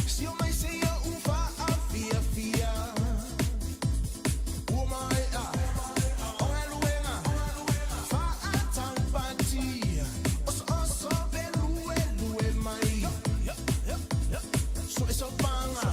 Si o mai se ia u faafiafia. Ua maea o galuega faataupati, osooso peluelue mai, soesopaga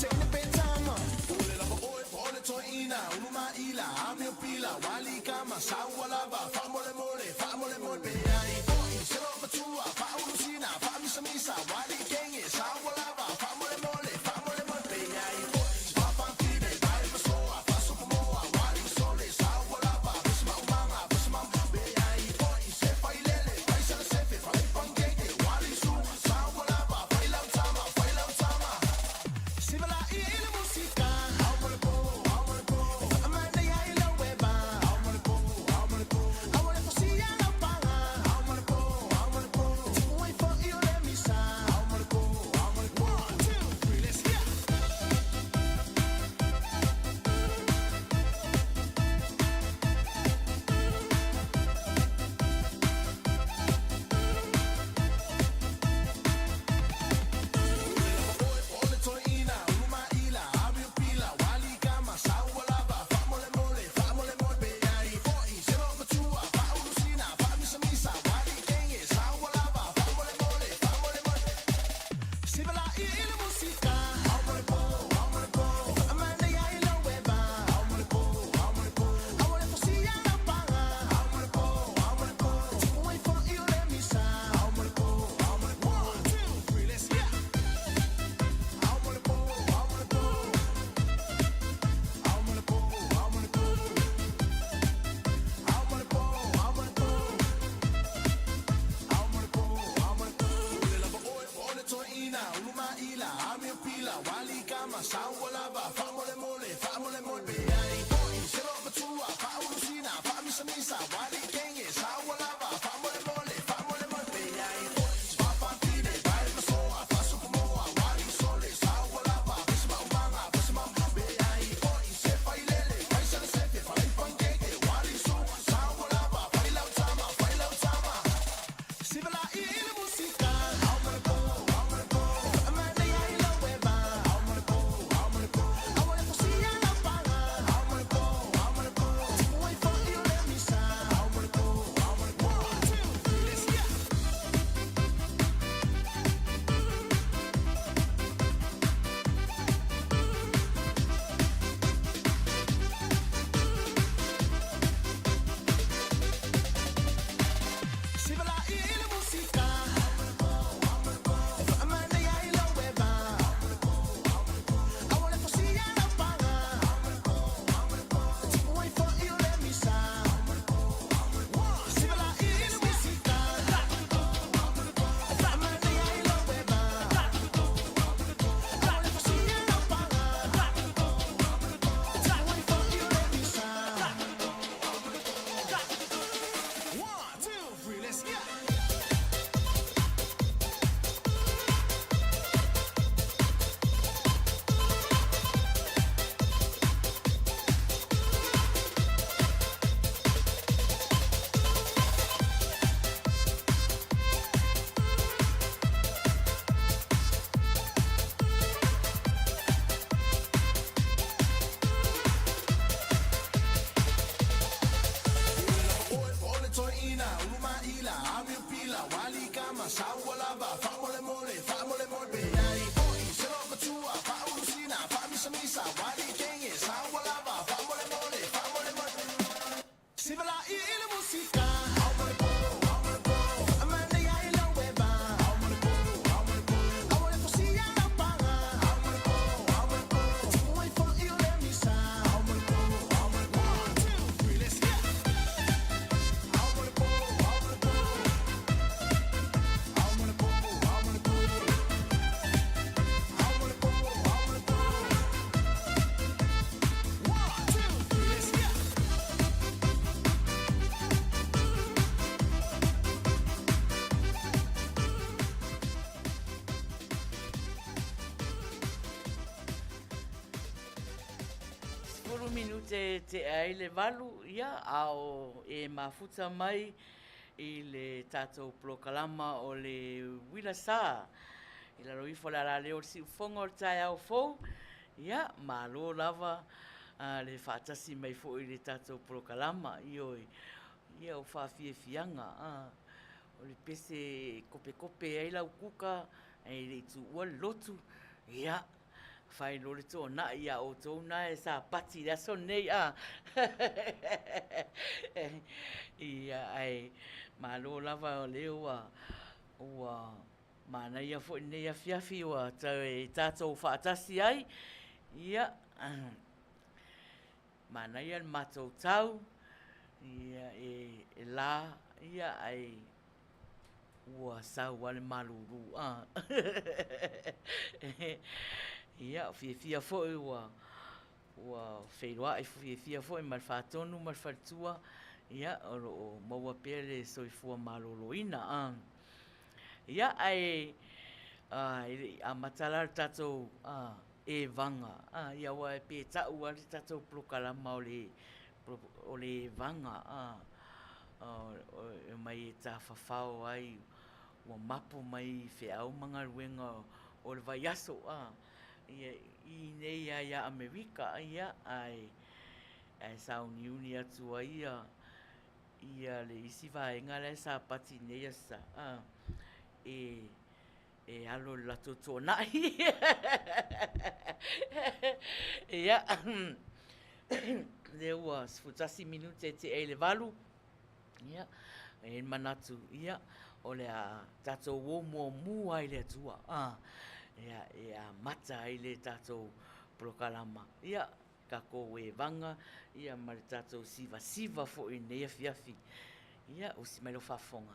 teine petama. Pule lava oe po o le toeaina, ulumaila amio pila walikama saualava faamolemole faamolemole peai foi se loomatua faaulusina faamisamisa walikege saualava faamolemole faamolemole peai foi faafatine paemasoa faasopomoa walisole saualava fisimaumaga fisimau peai foi se failele faisalasefe falaipagege walisu saualava failautama failautama sivalai i le musika. Faamanaia i lau eva, aua le fosia lau paga. Tu'u ai fo'i o le misa. One, two, three, let's go! O le toeaina, ulumaila, amiopila, walikama, saualava, faamolemole, faamolemole, peai foi, se loomatua, faaulusina, faamisamisa, walikege, saualava, faamolemole, faamolemole, sivalai i le musika. Faamanaia i lau eva, aua le fosia lau paga. Tu'u ai fo'i o le misa. One, two, three, let's go! Toeaina, ulumaila, amiopila, walikama, saualava, faamolemole, faamolemole, peai foi, se loomatua, faaulusina, faamisamisa, walikege, saualava, faamolemole, faamolemole, peai foi, faafatine, paemasoa, faasopomoa, walisole, saualava, fisimaumaga, fisimau, peai foi, se failele, faisalasefe, falaipagege, walisu, saualava, failautama, failautama, sivalai i le musika. Faamanaia i lau eva, aua le fosia lau paga. Tu'u ai fo'i o le misa. One, two, three, let's go! Sivalai i le musika. Faamanaia i lau eva, aua le fosia lau paga. Tu'u ai fo'i o le misa. Sivalai i le musika. Faamanaia i lau eva, aua le fosia lau paga. Tu'u ai fo'i o le misa. One, two, three, let's go! O le toeaina, ulumaila, amiopila, walikama, saualava, faamolemole, faamolemole, peai foi, se loomatua, faaulusina, faamisamisa, walikege, saualava, faamolemole, faamolemole, sivalai i le musika. Faamanaia i lau eva, aua le fosia lau paga. Tu'u ai fo'i o le misa. One, two, three, let's go! minute e tea ai le 8, ia, a o e mafuta mai i le tatou polokalama o le Uila Sa i lalo ifo o le alaleo o le siufofoga o le taeao fou, ia, malo lava le faatasi mai foi i le tatou polokalama, ioe, ia o faafiafiaga, o le pese e kopekope ai lau kuka e le i tuua le lotu, ia, fai loa le toanai ia outou na e sapati i le aso lenei, a. Ia, ae malo lava o lea ua, ua manaia foi lenei afiafi ua toe tatou faatasi ai. Ia, manaia le matou tau, ia e la, ia ae Ua sau lava le malulu a. Ia, fiafia foi ua feiloai fiafia foi ma le faatonu ma le faletua, ia o lo o maua pea le soifua maloloina. Ia, ae le i amata la le tatou evaga, ia aua pe tau lava le tatou polokalama o le evaga, e omai e tafafao ai, ua mapu mai feau ma galuega o le vaiaso i inei lava ia Amerika, ae sauniuni atu ai le isi vaega la e sapati i nei Aso Sa e alo i le latou tuanai. Ia, lea ua 11 minute e tea i le 8, ia, e i ai le manatu, ia, o le a tatou o muamua lava i le Atua, ia, e amata ai le tatou polokalama, ia, tatou evaga, ia ma le tatou sivasiva foi i lenei afiafi. Ia, usi mai lau faafofoga.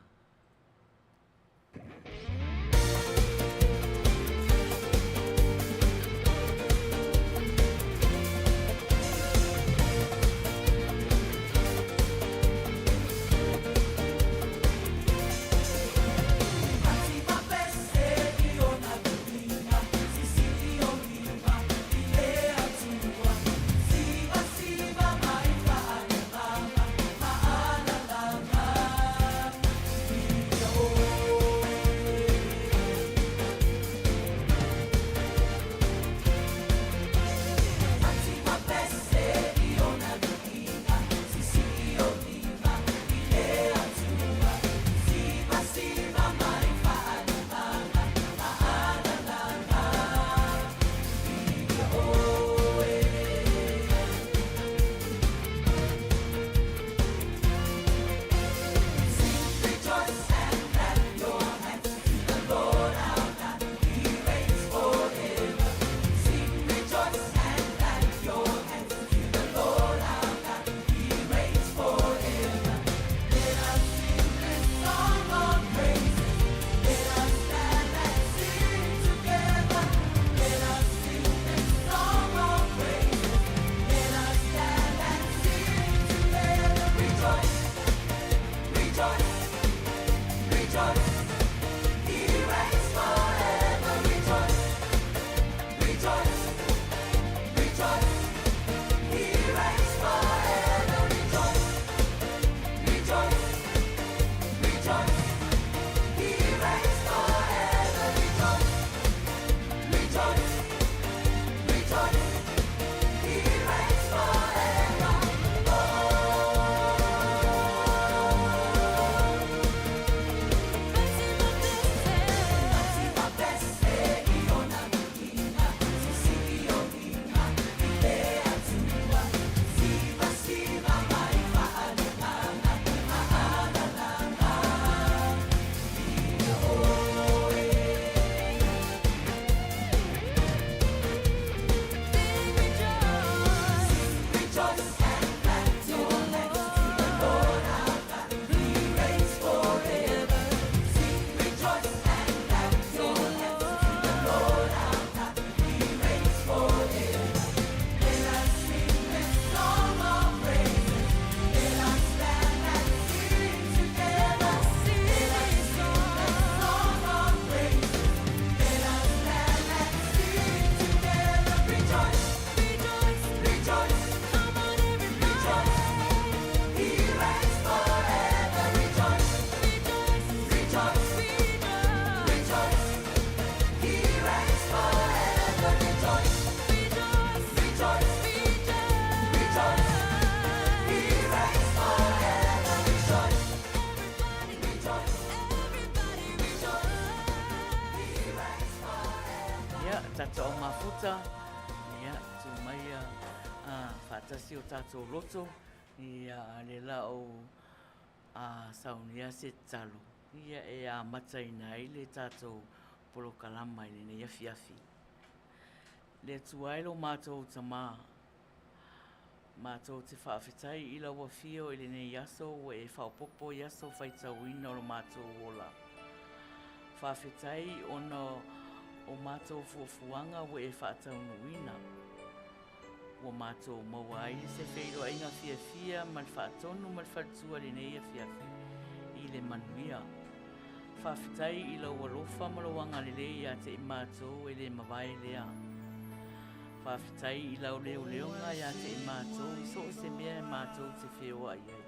Maota, ia, tu mai ia faatasi o tatou loto, ia, a le la o saunia se tatalo, ia e amataina ai le tatou polokalama i lenei afiafi. Le Atua e lo matou Tamā, matou te faafetai i lau afio i lenei aso ua e faaopoopo i aso faitauina o lo matou ola. Faafetai ona o matou fuafuaga ua e faataunuuina. Ua matou maua ai se feiloaiga fiafia ma le faatonu ma le faletua i lenei afiafi i le manuia. Faafetai i lou alofa ma lou agalelei ia te i matou e le mavae lea. Faafetai i lau leoleoga ia te i matou i so o se mea e matou te feoai ai.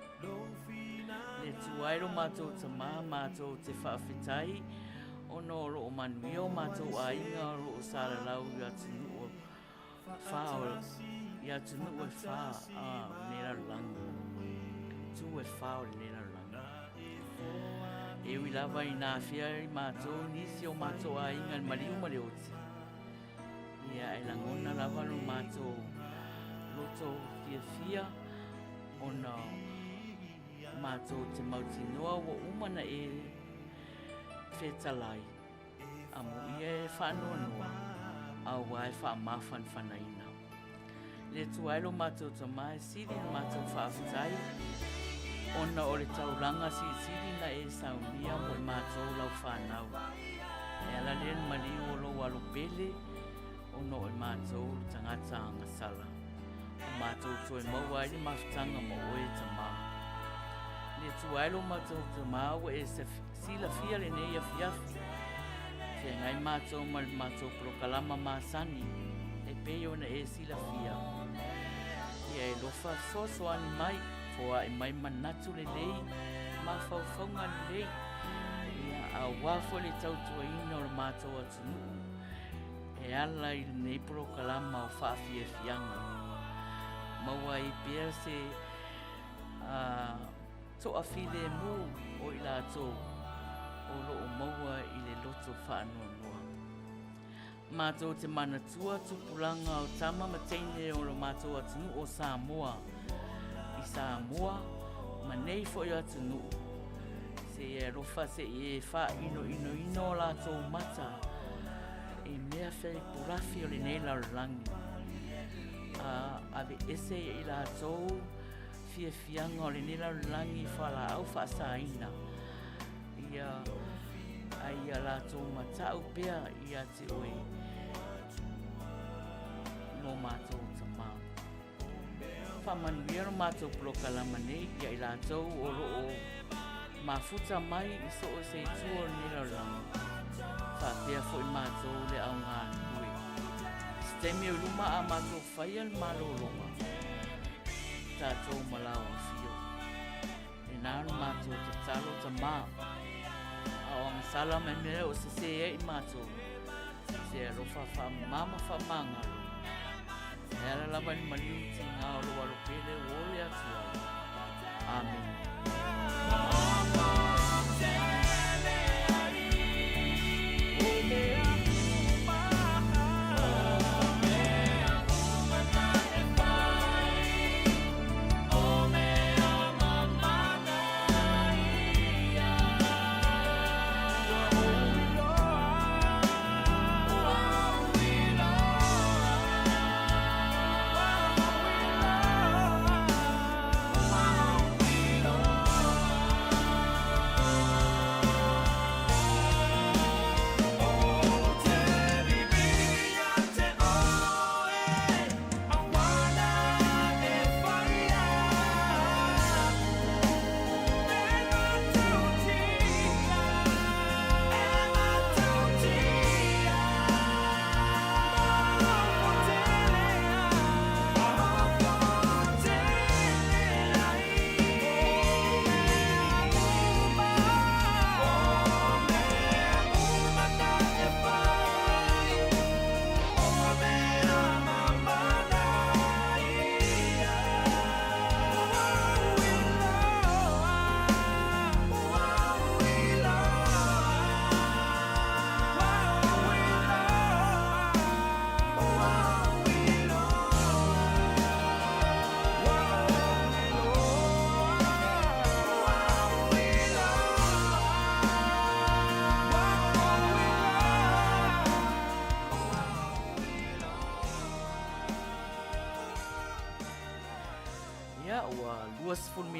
Le Atua e lo matou Tamā, matou te faafetai ona o lo o manuia o matou aiga o lo o salalau i atunuu fa o i atunuu e fa o lenei lalolagi, itu e fa o lenei lalolagi. E ui lava ina afea i matou nisi o matou aiga i le maliu ma le oti, ia e lagona lava lo matou loto fiafia ona matou te mautinoa ua uma na e fetalai Amuia e faanoanoa, auā e faamafanafanaina. Le Atua e lo matou Tama e sili le matou faafetai, ona o le taulaga silisili na e saunia mo i matou lau fanau. E ala lea le maliu o lou alo pele, ona o i matou le tagata agasala. Ua matou toe maua ai le mafutaga ma oe, Tama. Le Atua e lo matou Tama ua e silafia lenei afiafi. Feagai matou ma le matou polokalama masani e pei ona e silafia. Ia e lofa fesoasoani mai, foai mai manatu lelei, mafaufauga lelei, ia auā foi le tautuaina o le matou atunuu e ala i lenei polokalama o faafiafiaga. Maua ai pea se toafilemu o i latou o lo o maua i le loto faanoanoa. Matou te manatua tupulaga o tama ma teine o lo matou atunuu o Samoa i Samoa ma nei foi atunuu. Se i alofa se i e faainoinoina o latou mata i mea feipulafi o lenei lalolagi. A aveese i latou fiafiaga o lenei lalolagi i fualaau faasaina, ia a ia latou matau pea ia te oe lo matou Tamā. Faamanuia lo matou polokalama nei ia i latou o lo o mafuta mai i so o se itu o lenei lalolagi, faapea foi matou le au galulue. Se taimi o i luma a matou faia le malologa, tatou ma lau afio. Lena lo matou tatalo Tamā, a o agasala mai mea o sesē ai i matou, se alofa faamama faamagalo. E ala lava i le maliu tiga o lou alo pele ua ole atu ai. Amene.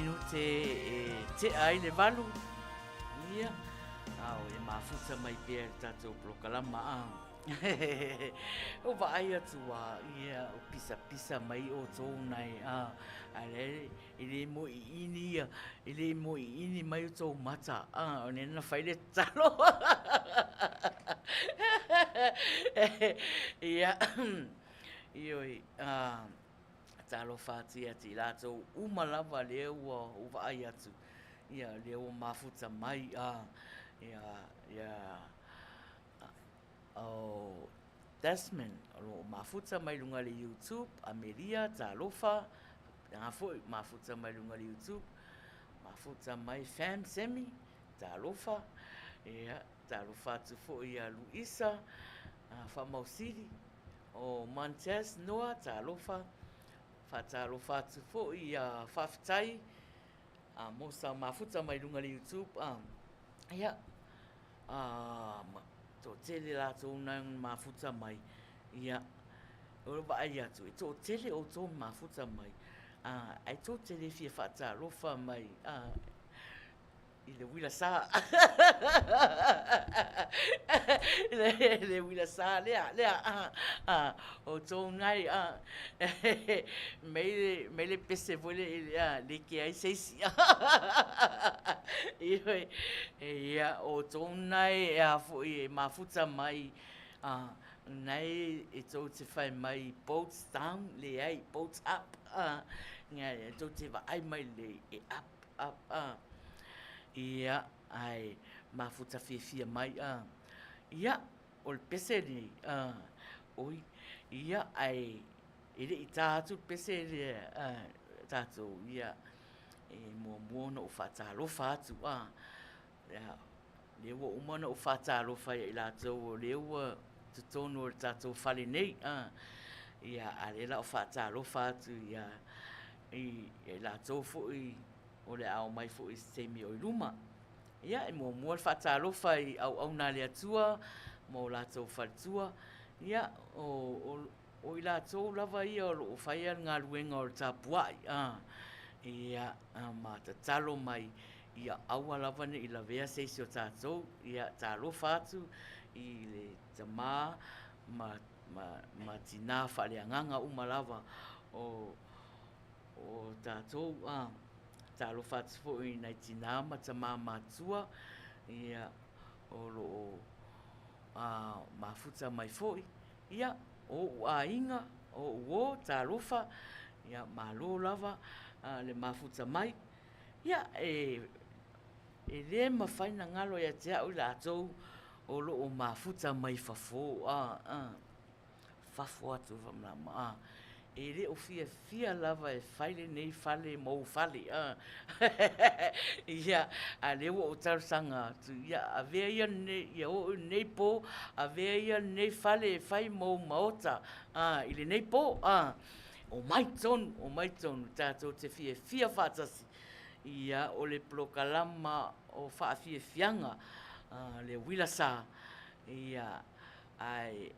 minute e tea ai le 8, ia, a o e mafuta mai pea i le tatou polokalama, a. O vaai atu a, ia, o pisapisa mai outou nai, a, a lea e le moiiini ia, e le moiiini mai outou mata, a, o lea na fai le tatalo. Ia, ioe, a, talofa atu ia te i latou uma lava lea ua ou vaai atu, ia, lea ua mafuta mai, a, ia, ia, o Desmond o lo o mafuta mai luga i le YouTube, Amelia, talofa, faapena foi mafuta mai luga i le YouTube, mafuta mai Fam Semi, talofa, ia, talofa atu foi ia Luisa Faamausili, o Montez Noa, talofa, faatalofa atu foi ia Faafetai Amosa mafuta mai luga i le YouTube, ia, toatele latou na mafuta mai, ia, o le vaai atu, e toatele outou mafuta mai, ae tou te le fia faatalofa mai i le uila sa. Le uila sa lea, lea, outou nai, mei, mei le pese foi le, le ke ai se isi. Ioe, ia, o outou nae e a foi e mafuta mai, nae e tou te fai mai boats down, leai, boats up, e tou te vaai mai lelei e up, up, ia, ae mafuta fiafia mai, ia, o le pese lenei, oi, ia, ae E le i tā atu le pese lea a tatou, ia, e muamua ona ou faatalofa atu, a, ia, lea ua uma ona ou faatalofa ia i latou o lea ua totonu o le tatou fale nei, a, ia, a o lea o le a ou faatalofa atu ia i latou foi o le a omai foi i se taimi o i luma. Ia, e muamua le faatalofa i auauna a le Atua ma o latou faletua, ia, o, o i latou lava ia o lo o faia le galuega o le tapuai, a, ia, ma tatalo mai, ia aua lava ne i lavea se isi o tatou, ia talofa atu i le tama ma, ma, ma tinā faaleagaga uma lava o, o tatou, a, talofa atu foi i nai tinā ma tamā matutua, ia, o lo o, a, mafuta mai foi. Ia, o ou aiga, o ou uo, talofa, ia, malo lava le mafuta mai. Ia, e, e le mafai na galo ia te au i latou o lo o mafuta mai fafo, a, a. fafo atu e a e le o fiafia lava e fai lenei fale ma ou fale a ia a lea ua ou talosaga atu ia avea ia lenei ia oo i lenei po avea ia lenei fale e fai ma ou maota a i lenei po a omai tonu omai tonu tatou te fiafia faatasi ia o le polokalama o faafiafiaga le uila sa ia ae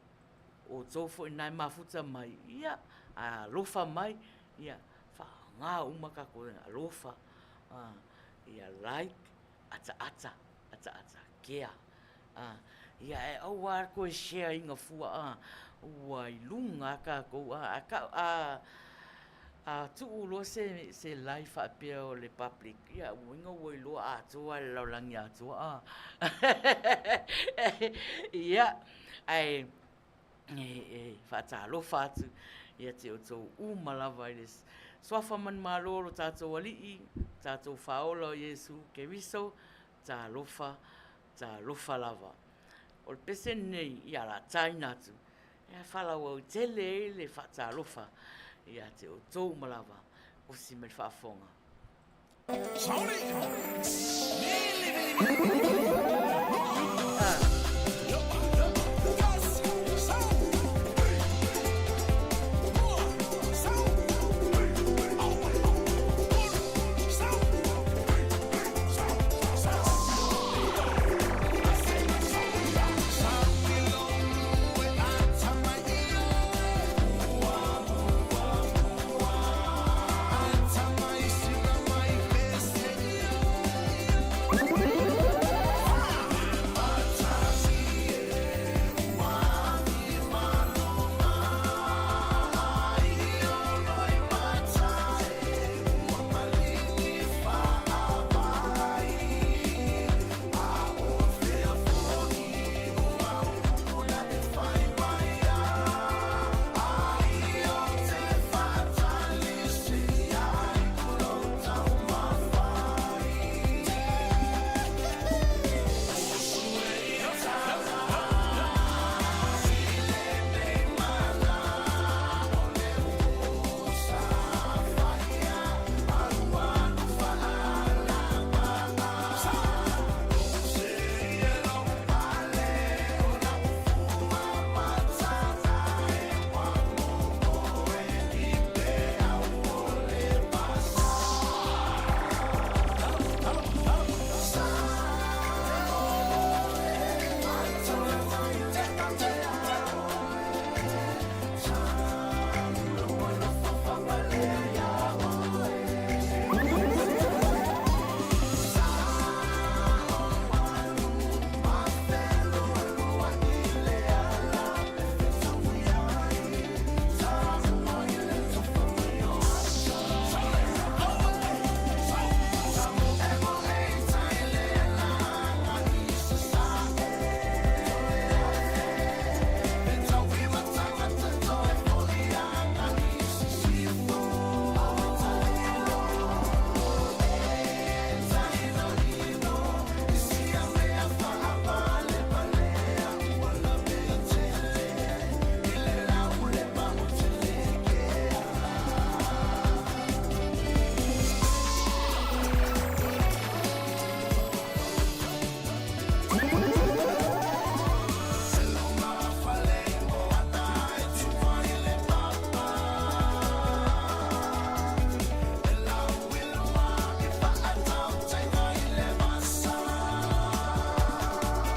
outou foi na e mafuta mai, ia, alofa mai, ia, faaaoga uma tatou alofa, ia like, ataata, ataata, kea, ia, ae aua lava le toe share ina fua, a, ua i luga lava tatou, a, a, a tuu loa se, se live faapea o le public, ia, lona uiga ua iloa atoa lava e le lalolagi atoa, a. Ia, ae e faatalofa atu ia te outou uma lava i le Suafa manumalo o lo tatou Alii, tatou Faaola o Iesu Keriso, talofa, talofa lava. O le pese lenei, ia o le a taina atu, e faalauaitele ai le faatalofa ia te outou uma lava, osi mai le faafofoga.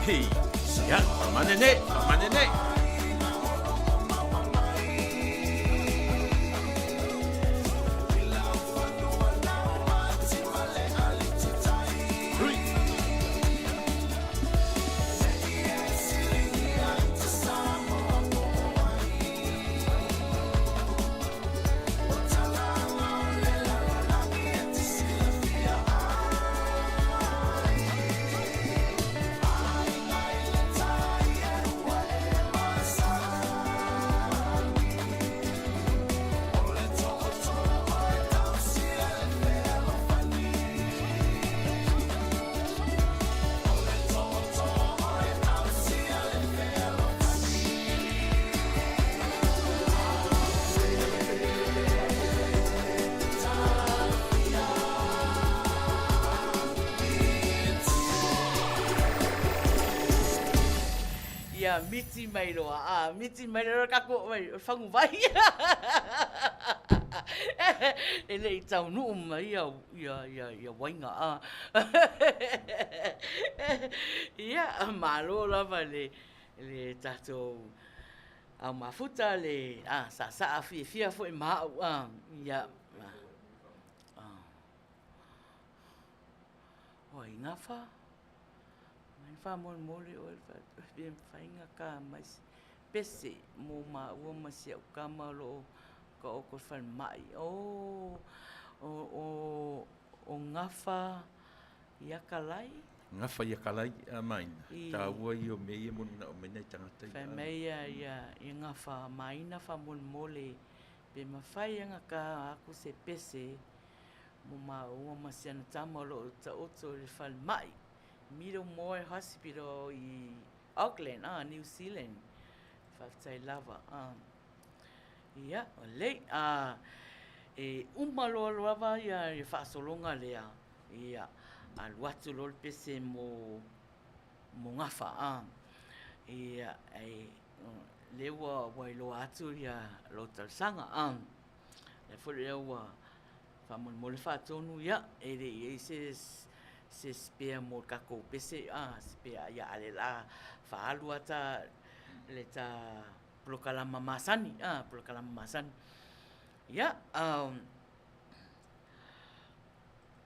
Ia, faamanene, faamanene. Hui. Ia miti mai loa, a miti mai loa kako mai fangu vai. E le i taunuu mai ia ia ia ia waiga a. Ia malo lava le le tatou au mafuta le a saasaa fiafia foi ma au a ia o ai gafa mai faamolemole oe pe mafai ona ka mai se pese mo maua ma si au kama o lo o taoto i le falemai. Oh, o, o, o gafa ia Kalai. Gafa ia Kalai a Maina. I. Taua ia o mea ia mo na o mai nai tagata i. Fai mai ia ia ia gafa Maina faamolemole pe mafai ona ka aku se pese mo maua ma si ana tama o lo o taoto i le falemai. Middlemore Hospital i Auckland, ah, New Zealand. Faafetai lava. Ah. Ia, lelei. Ah, e uma loa lava ia le faasologa lea, ia, alu atu loa le pese mo, mo Gafa. Ah, ia, e, lea ua, ua iloa atu ia lou talosaga. Ah, lea foi lea ua faamolemole faatonu, ia, e le i ai se, se spare mo le tatou pese, ah, spare, ia, a o lea o le a faaalu lava ta, le ta polokalama masani, a, polokalama masani. Ia, um,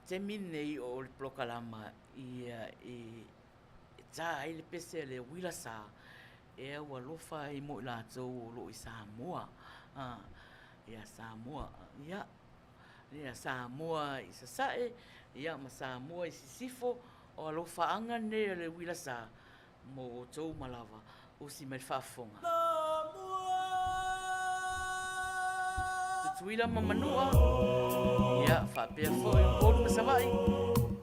taimi lenei o le polokalama ia e, e tā ai le pese a le uila sa, e au alofa ai mo i latou o lo o i Samoa. A, ia Samoa, ia, ia Samoa i Sasae, ia ma Samoa i Sisifo, o alofaaga nei a le uila sa, Mo outou uma lava, usi mai le faafofoga. Tutuila ma Manua, ia faapea foi Upolu ma Savaii,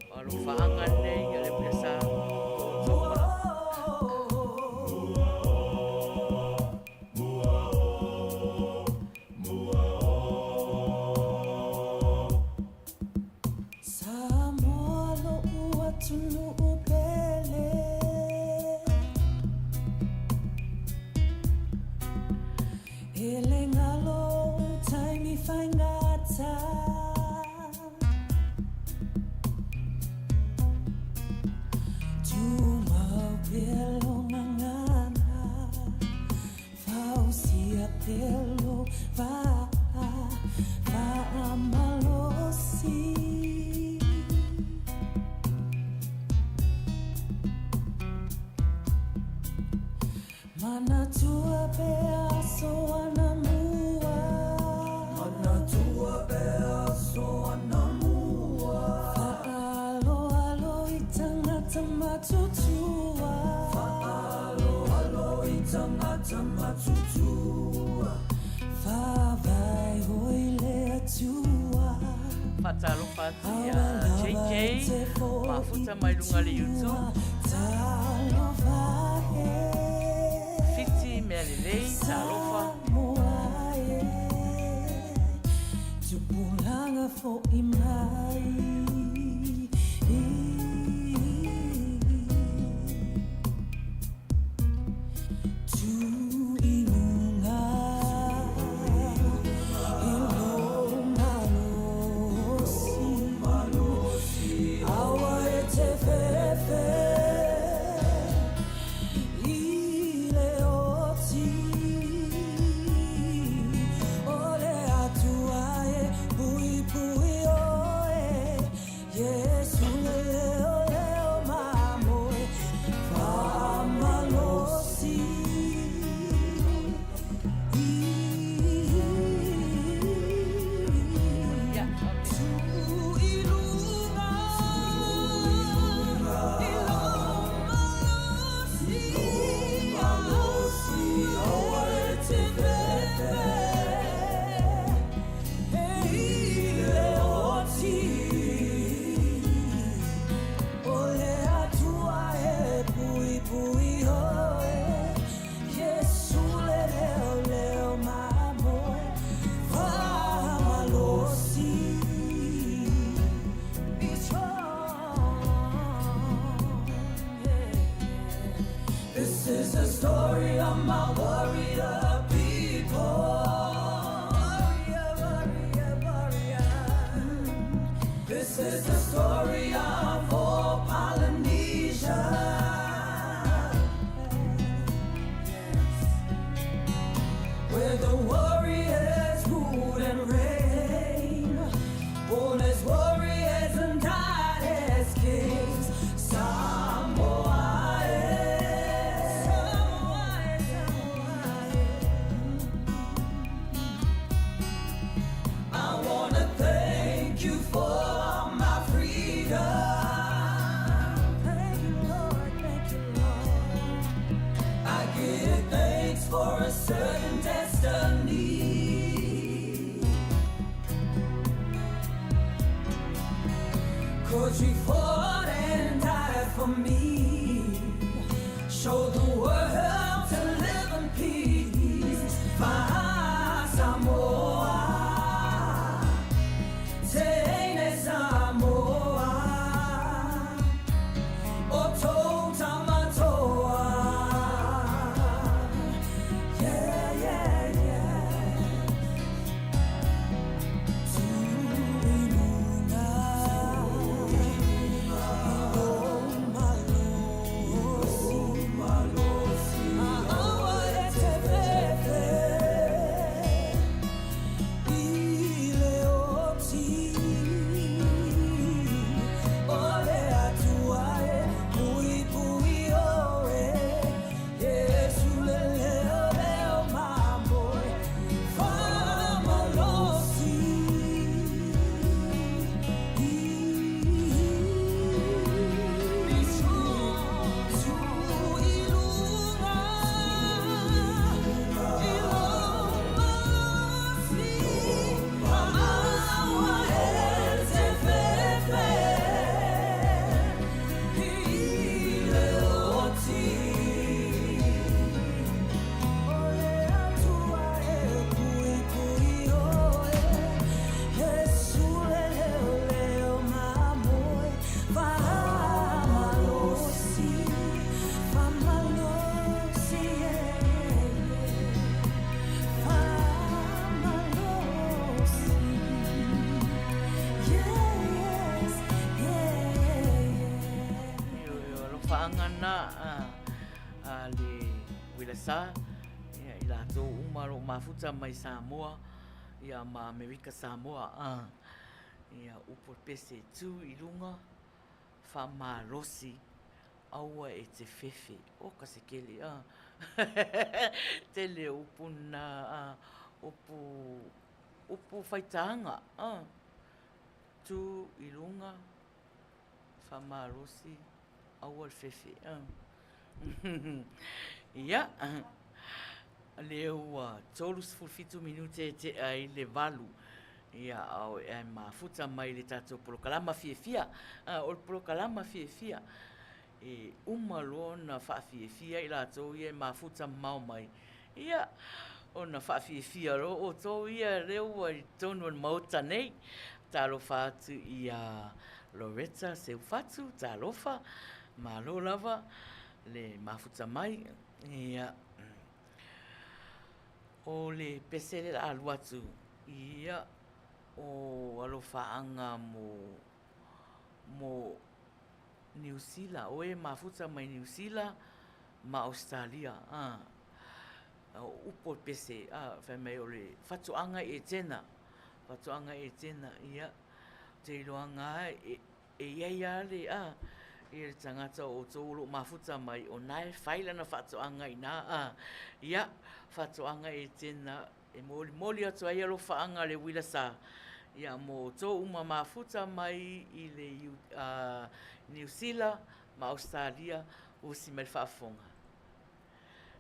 o alofaaga nei a le Uiasa mo outou uma lava. Samoa lo'u atunuu pele. E le galo ou taimi faigata. Tumau pea lo gagana, Fausia pea lo vaa, faamalosi. Manatua pea aso anamua. Manatua pea aso anamua. Faaaloalo i tangata matutua. Faaaloalo i tangata matutua. Faavae hoi le Atua. Faatalofa atu ia JJ mafuta mai luga le YouTube. Talofa e. Fiti mea lelei, talofa. Samoa e. Tupulaga fo'i mai. the story of all Polynesia. Where the warriors ruled and reigned, born as warriors and died as kings. Samoa, eh. Samoa, eh, Samoa, eh. I wanna thank you for my freedom. Thank you, Lord. Thank you, Lord. I give thanks for a certain destiny. Cause you fought and died for me. Showed the world to live in peace. Faa Samoa. Teine Samoa. O Tautamatoa. Yeah, yeah, yeah. Tuilunga, ilo malosi, A'aua e te fefe, i le oti, o le Atua e puipui oe, Iesu le leo leo mamoe, Faamalosi. Be strong, Tuilunga, ilo malosi, A'aua e te fefe, i le oti. O le Atua e puipui oe, Iesu le leo leo mamoe, Faamalosi, faamalosi, yeah, yeah. Faamalosi, yes, yeah, yeah. Ioe, o alofaaga na a le Uilasa, ia, i latou uma o lo o mafuta mai Samoa, ia, ma Amerika Samoa, a, ia, upu o le pese e tu i luga, faamalosi, aua e te fefe. O ka se kele, a. Tele o upu na, a, upu, upu faitaaga, a. Tu i luga, faamalosi, aua le fefe. Ia, lea ua 37 minute e tea ai le 8. Ia, a o e mafuta mai le tatou polokalama fiafia. O le polokalama fiafia, e uma loa ona faafiafia i latou ia e mafuta mamao mai. Ia, ona faafiafia loa outou ia lea ua i totonu o le Maota nei. Talofa atu ia Loretta Seufatu, talofa, malo lava le mafuta mai. Ia, o le pese le la alu atu, ia, o alofaaga mo, mo Niu Sila, o e mafuta mai Niu Sila ma Ausetalia. A, o upu o le pese, a, fai mai o le fatoaga i Etena, fatoaga i Etena, ia, ou te iloaga lava e, e i ai lava le, a, ia le tagata o outou o lo o mafuta mai, o na e fai lana faatoaga i ina, a, ia, fatoaga i Etena, e molimoli atu ai alofaaga a le uila sa, ia, mo outou uma mafuta mai i le Niu Sila ma Ausetalia, usi mai le faafofoga.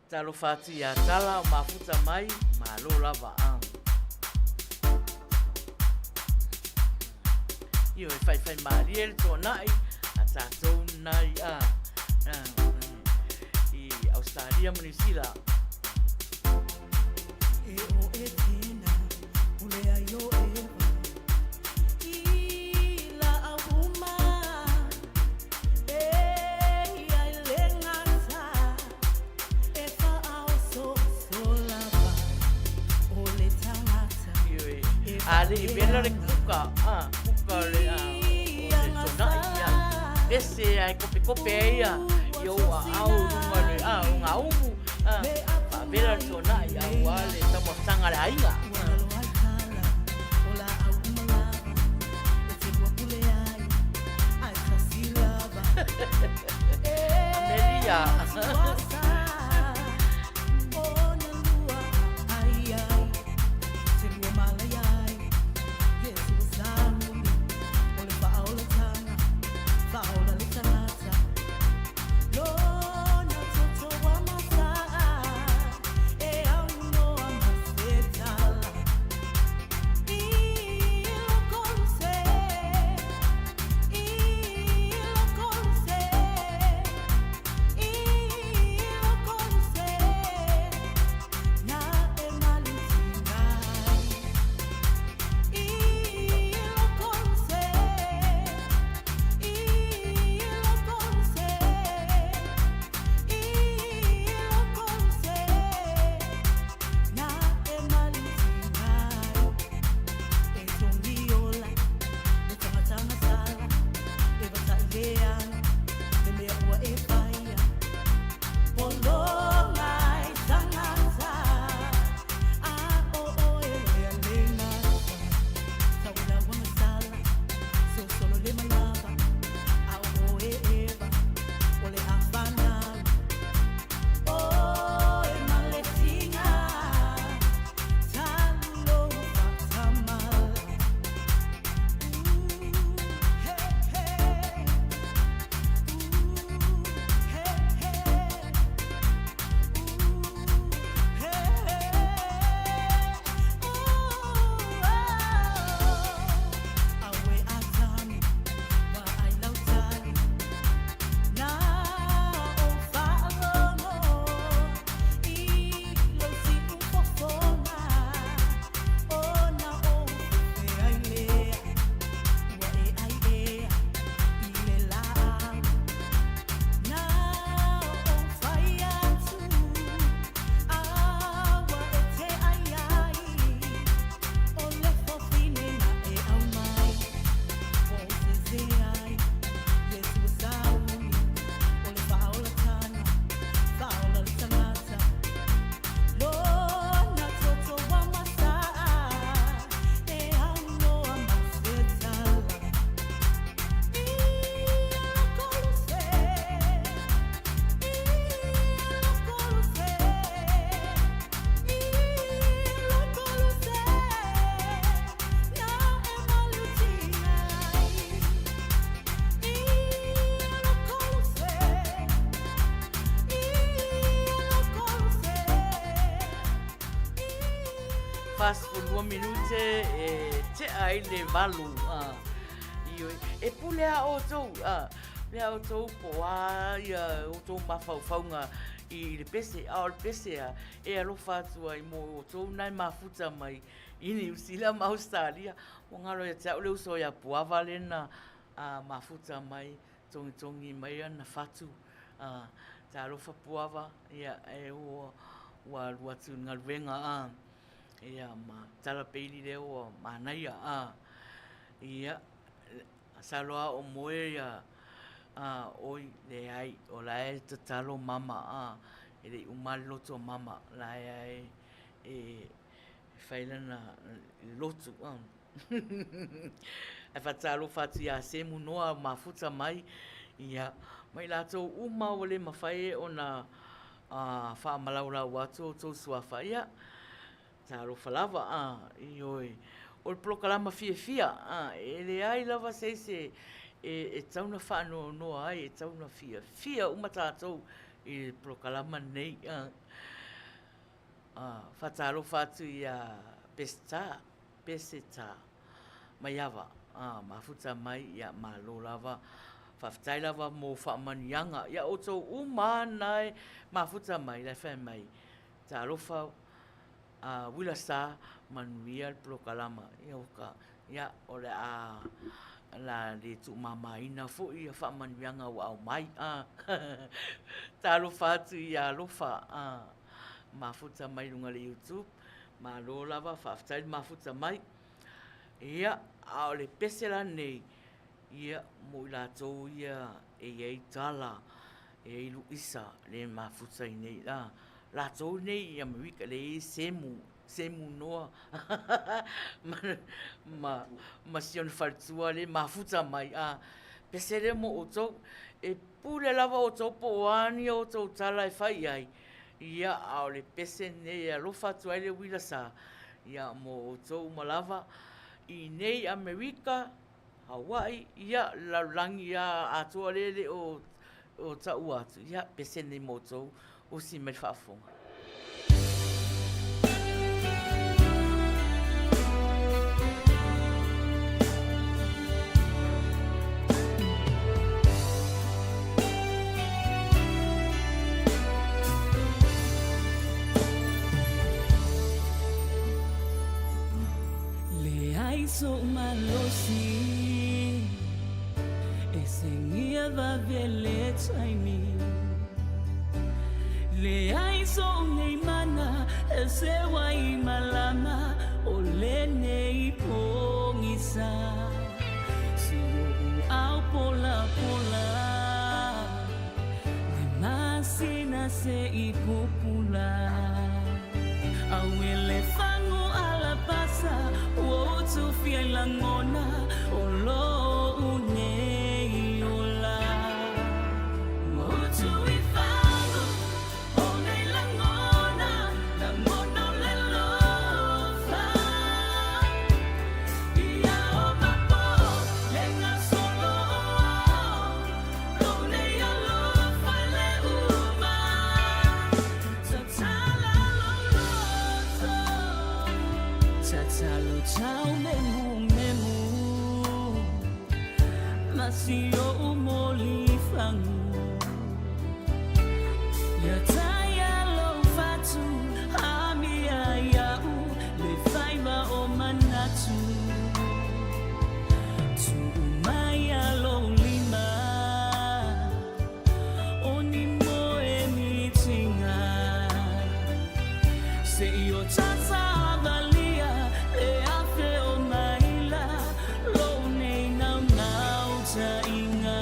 Talofa atu ia Tala o mafuta mai, malo lava. A. Ioe, faifai malie le tuanai a tatou nai a, a, i Ausetalia ma Niu Sila. E o e tena, o le ai o Eva. I la auma, e ia i le gata, e faaososo lava o le tagata Ioe, e a le i vela le faapea kuka, a, kuka o le, a, o le pese ae kopekope ai ia i ou aao i luga o le, a, o ngā umu, a, faavela le tuanai aua le taumafataga a le aiga. Amelia. 42 minute e tea ai le 8. Ioe. E pule a outou, pule a outou po o a ia outou mafaufauga i le pese, a o le pese a e alofa atu ai mo outou na e mafuta mai i Niu Sila ma Ausetalia. Ua galo ia te au le uso ia Puava lea na mafuta mai, togitogi mai ana fatu. Talofa Puava, ia e ua alu atu i le galuega. Ia ma tala peili lea ua manaia. Ia, masalo lava o moe ia oi, leai, o la e tatalo mama, e le i uma lava le loto o mama, o la e e fai lana lotu. Ae faatalofa atu ia Semu Noa mafuta mai, ia, ma i latou uma ua le mafai ona faamalaulau atu outou suafa, ia, talofa lava, ioe. O le polokalama fiafia, e leai lava se isi e tatau ona faanoanoa ai, e tatau ona fiafia uma tatou i le polokalama lenei. Faatalofa atu ia Peseta, Peseta Maiava, mafuta mai, ia malo lava. Faafetai lava mo faamanuiaga ia outou uma na e mafuta mai, la e fai mai, talofa Uila Sa, manuia le polokalama. Ia oka, ia o le a la le tuumamaina foi ia faamanuiaga ua aumai. Talofa atu ia Alofa, mafuta mai luga le YouTube. Malo lava, faafetai le mafuta mai. Ia, a o le pese la lenei, Ia, mo i latou ia e i ai tala, e i ai luisa le mafuta i nei la. Latou nei i Amerika le i ai semu, semu noa ma, ma, ma si ona faletua le mafuta mai a. Pese lea mo outou, e pule lava outou po o a ni outou tala e fai i ai, ia, a o le pese lenei e alofa atu ai le uila sa, ia, mo outou uma lava i nei Amerika, Hawaii, ia, le lalolagi a atoa lea e le o taua atu, ia, pese nei mo outou, usi mai le faafofoga. Leai so'u malosi E segia vave le taimi Leai so'u nei mana E seu ai malama O lenei pogisa Si o'u ao polapola Le masina se'i pupula Auē le fagu alapasa Ua utufia i lagona O lo'u nei ola Ua utu i fagu O nei lagona Lagona o le alofa Ia o mapo Le gasolo o ao Lou nei alofa i le uma Tatala lou loto Tatalo tau memumemu Ma si o'u molifagu Ia taia lou fatu Amia ia'u Le faiva o manatu Tuu maia lou lima O ni moe mitiga Se'i o tata valia Le afe o maila Lou nei naunautaiga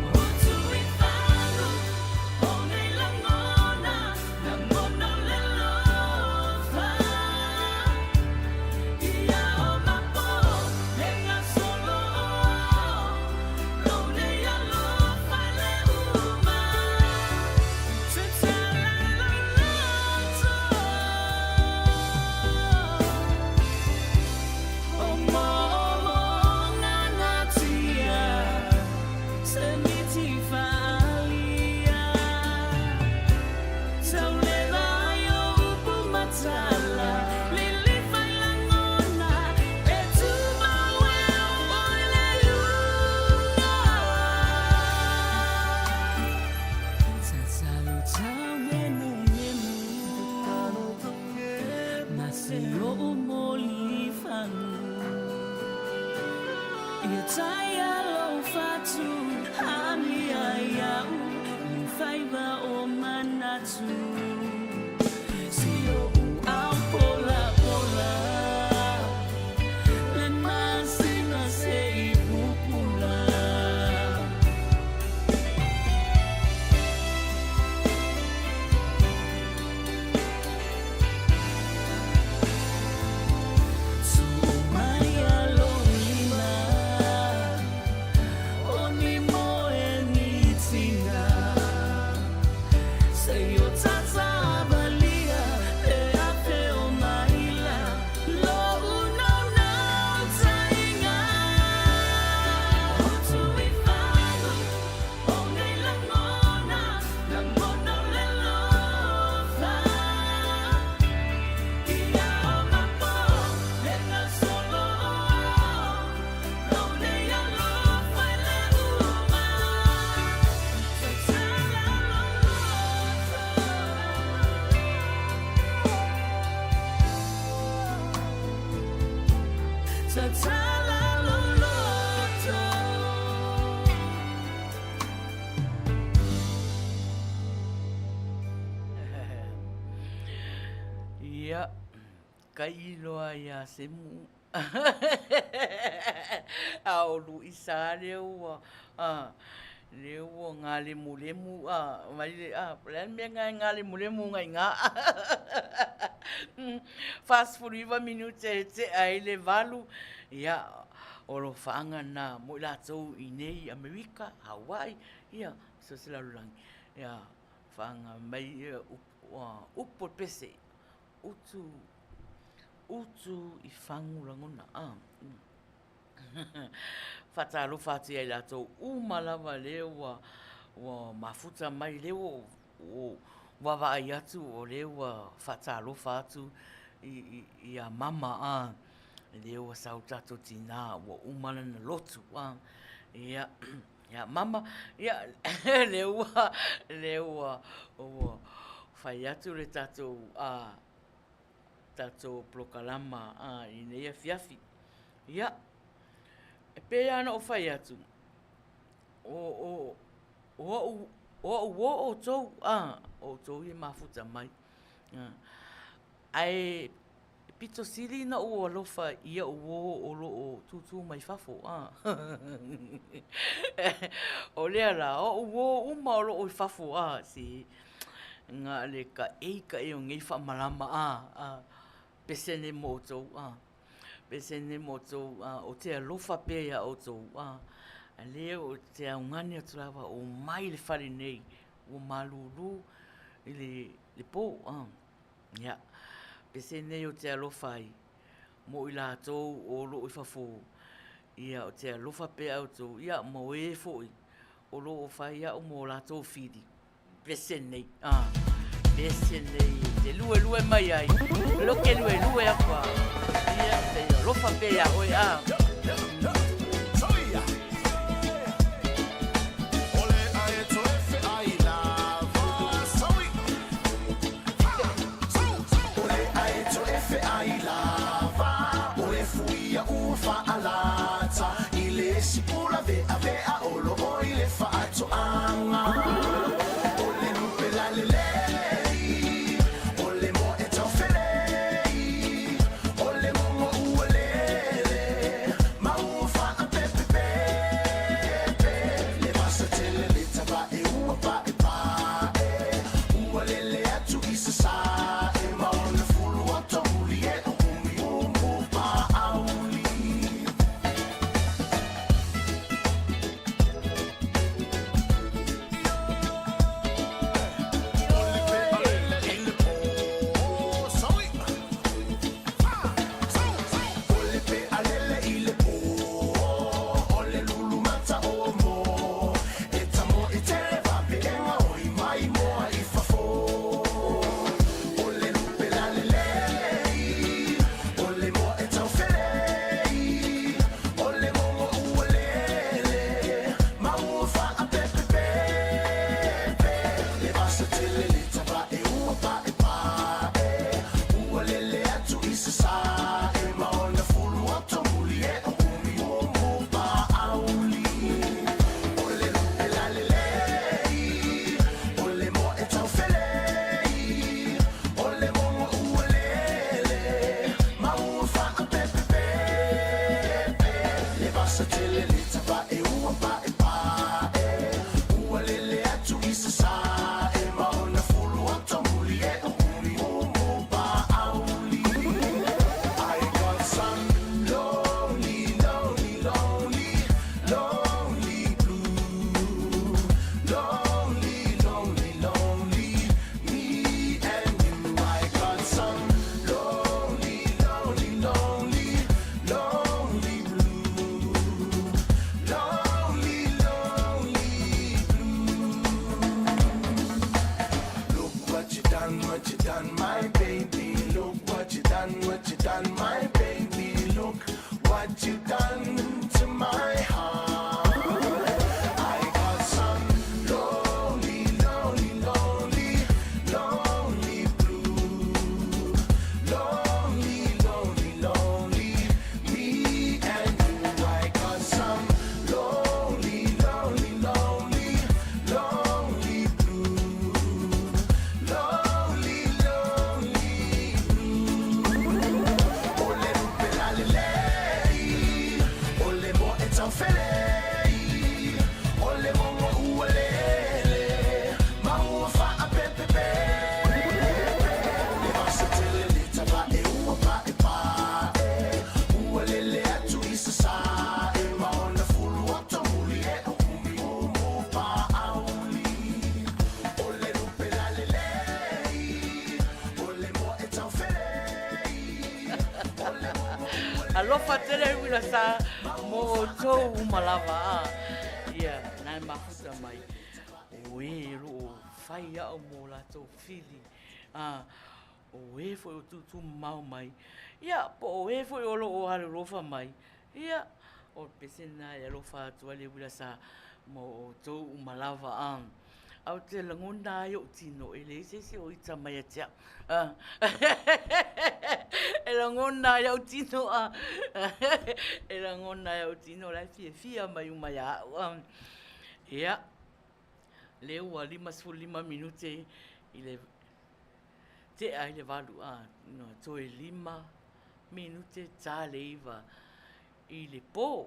Ua utu i fagu O nei lagona Lagona o le alofa Ia o mapo Le gasolo o ao Lou nei alofa i le uma Tatala lou loto O moomooga natia Se miti faaalia Tauleva ai o upu matala Lilifa i lagona E tumau e oo i le iuga Tatalo tau memumemu Ma si o'u molifagu Ia taia lou fatu Amia ia'u Le faiva o manatu Si o'u ao polapola Le masina se'i pupula. Tuu maia lou lima O ni moe ni tiga Se i o tata valia Le afe o maila Lou naunautaiga Utu i fagu O nei lagona Lagona o le alofa Ia o mapo Le gasolo o ao Lou nei alofa i le uma Tatala lou loto Tatala lou loto. Ia, kai loa ia Semu. A o Luisa lea ua, lea ua galemulemu mai le, o le a le mea lena e galemulemu ai i ina? 49 minute e tea ai le 8, ia, o alofaaga na mo i latou i inei i Amerika, Hawaii, ia, so o se lalolagi, ia, faaga mai upu o le pese, utu, utu i fagu lagona, a. Faatalofa atu ia i latou uma lava lea ua, ua mafuta mai, lea ua, ua vaavaai atu o lea ua faatalofa atu ia mama, a, lea ua sau le tatou tina ua uma lana lotu, a. Ia, ia mama, ia, lea ua, lea ua, ua fai atu le tatou, a, tatou polokalama, a, i lenei afiafi. Ia, e pei lava ona ou fai atu, o, o, o au, o au uo outou, a, o outou ia e mafuta mai. Ae pito sili ona ou alofa i au uo o lo o tūtū mai fafo, a. O lea la, o au uo uma o lo o i fafo, a, se na o le kaʻei kaʻei o nei faamalama, a, a, pesene mo outou, a. Pesene mo outou, a, ou te alofa pea iā outou, a, a lea ou te augani atu lava o mai i le fale nei, ua malūlū i le pō, a. Ia, pesene ou te alofa ai mo i latou o lo o i fafo, ia, ou te alofa pea outou, ia, ma o e foi o lo o fai au ma o latou fili. Pese nei, ah, pese nei e te luelue mai ai, loke luelue aku a, ia, te alofa pea iā oe, ah. Alofa tele le uila sa mo outou uma lava a. Ia, na e mafuta mai. O e o lo o fai au mo latou fili. A, o e foi o tūtū mamao mai. Ia, po o e foi o lo o alolofa mai. Ia, o le pese lena e alofa atu ai le uila sa mo outou uma lava a. Ae ou te lagona ai ou tino, e leai se isi o ita mai ia te au. E lagona ai au tino, a. E lagona ai au tino, la e fiafia mai uma ia au. A. Ia, lea ua 55 minute i le tea i le 8, a, toe 5 minute ta le 9 i le pō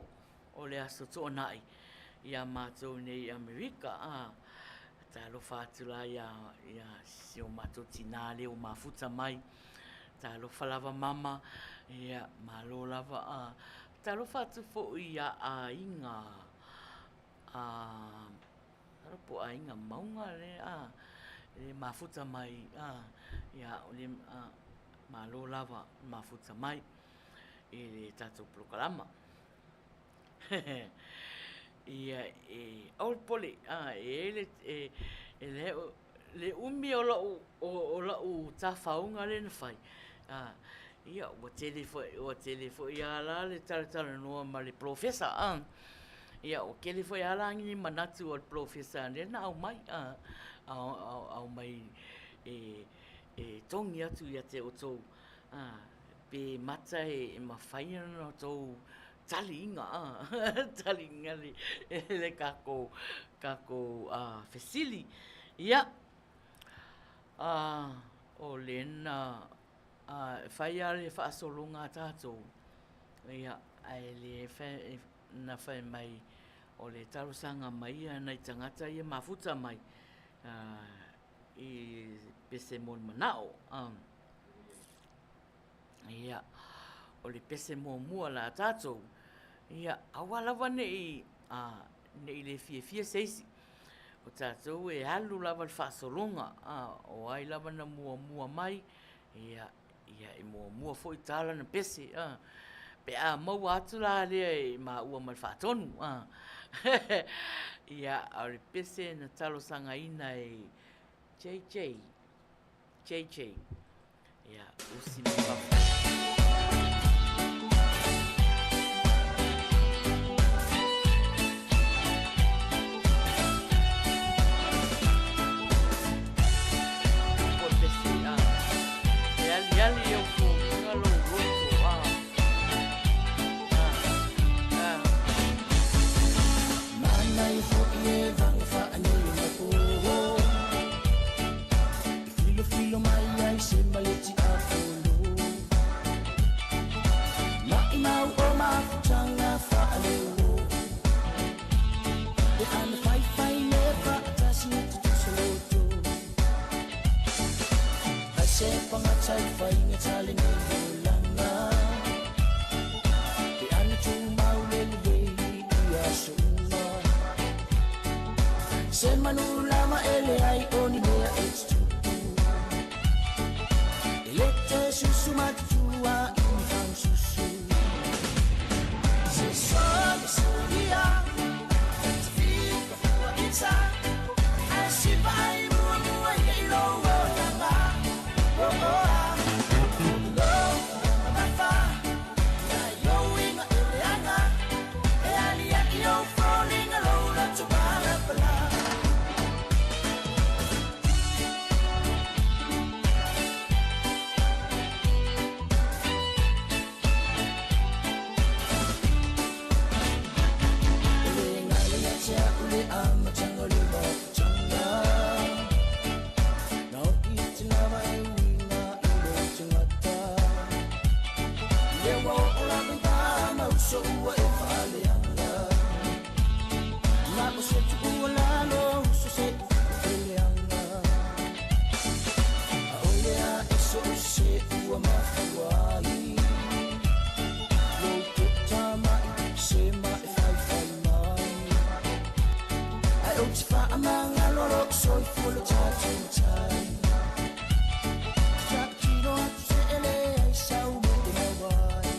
o le Aso Toonai iā mātou nei i Amerika, ā, talofa atu la iā, iā si o mātou tinā lea ua mafuta mai. Talofa lava mama, ia, malo lava, ā, talofa atu foi iā aiga, ā, masalo po o aiga Mauga lea, ā, e mafuta mai, ā, ia, o le, ā, malo lava mafuta mai i le tatou polokalama. Ia, e, aua le popole, a, e i ai le, e, e le, le umi o lou, o, o lau tafauga lea na fai, a, ia, ua tele foi, ua tele foi lava la le talatalanoa ma le polofesa, a. Ia, ua tele foi lava la ni manatu o le polofesa lea na aumai, a, aumai e, e togi atu ia te outou, a, pe mata e mafai ona outou taliiga, a, taliiga le, le kakou, kakou fesili. Ia, a, o lena, a, e fai lava le faasologa a tatou, ia, ae le fai, na fai mai o le talosaga mai a nai tagata ia mafuta mai, a, i pese mo le manao. A. Ia, o le pese muamua la tatou, ia, aua lava ne i, a, ne i le fiafia se isi. O tatou e alu lava le faasologa, a, o ai lava na muamua mai, ia, ia e muamua foi ta lana pese, a. Pe a maua atu la lea e maua ma le faatonu, a. Ia, a o le pese na talosagaina e JJ. JJ. Ia, usi mai fafo. Ua pese, a. E aliali i ou foliga lou loto, a. A. A. Manaia foi e vaga faanei Filofilo mai ai se maleti a folo Maimau o mafutanga faaleo E ana faifai le faatasi tutusa loto Ai se pangatai fainga tale nei olanga Pe ana tumau le lelei i aso uma Se manu lama e leai o ni mea e tutupu E le te susu matutua i ni faususu Se soli sulia Tafika fua ita Ae sipa ai mua mua i e lou olanga Oh oh ah Lo mafa Na ioinga e leaga E aliaʻi ou foliga lou loto palapala. E le galo ia te au le amataga o le mafutaga Na o'i te lava e uiga i lou tagata Lea ua oo lava i va ma uso ua e faaleaga Na o se tuua lalo uso se i leaga Aole a e so o se ua mafua ai Lou toʻatamai se ma e faifai mai Ae ou te faamagalo lou soifua lo tatou matai Tautino atu se e leai sau mea e maua ai.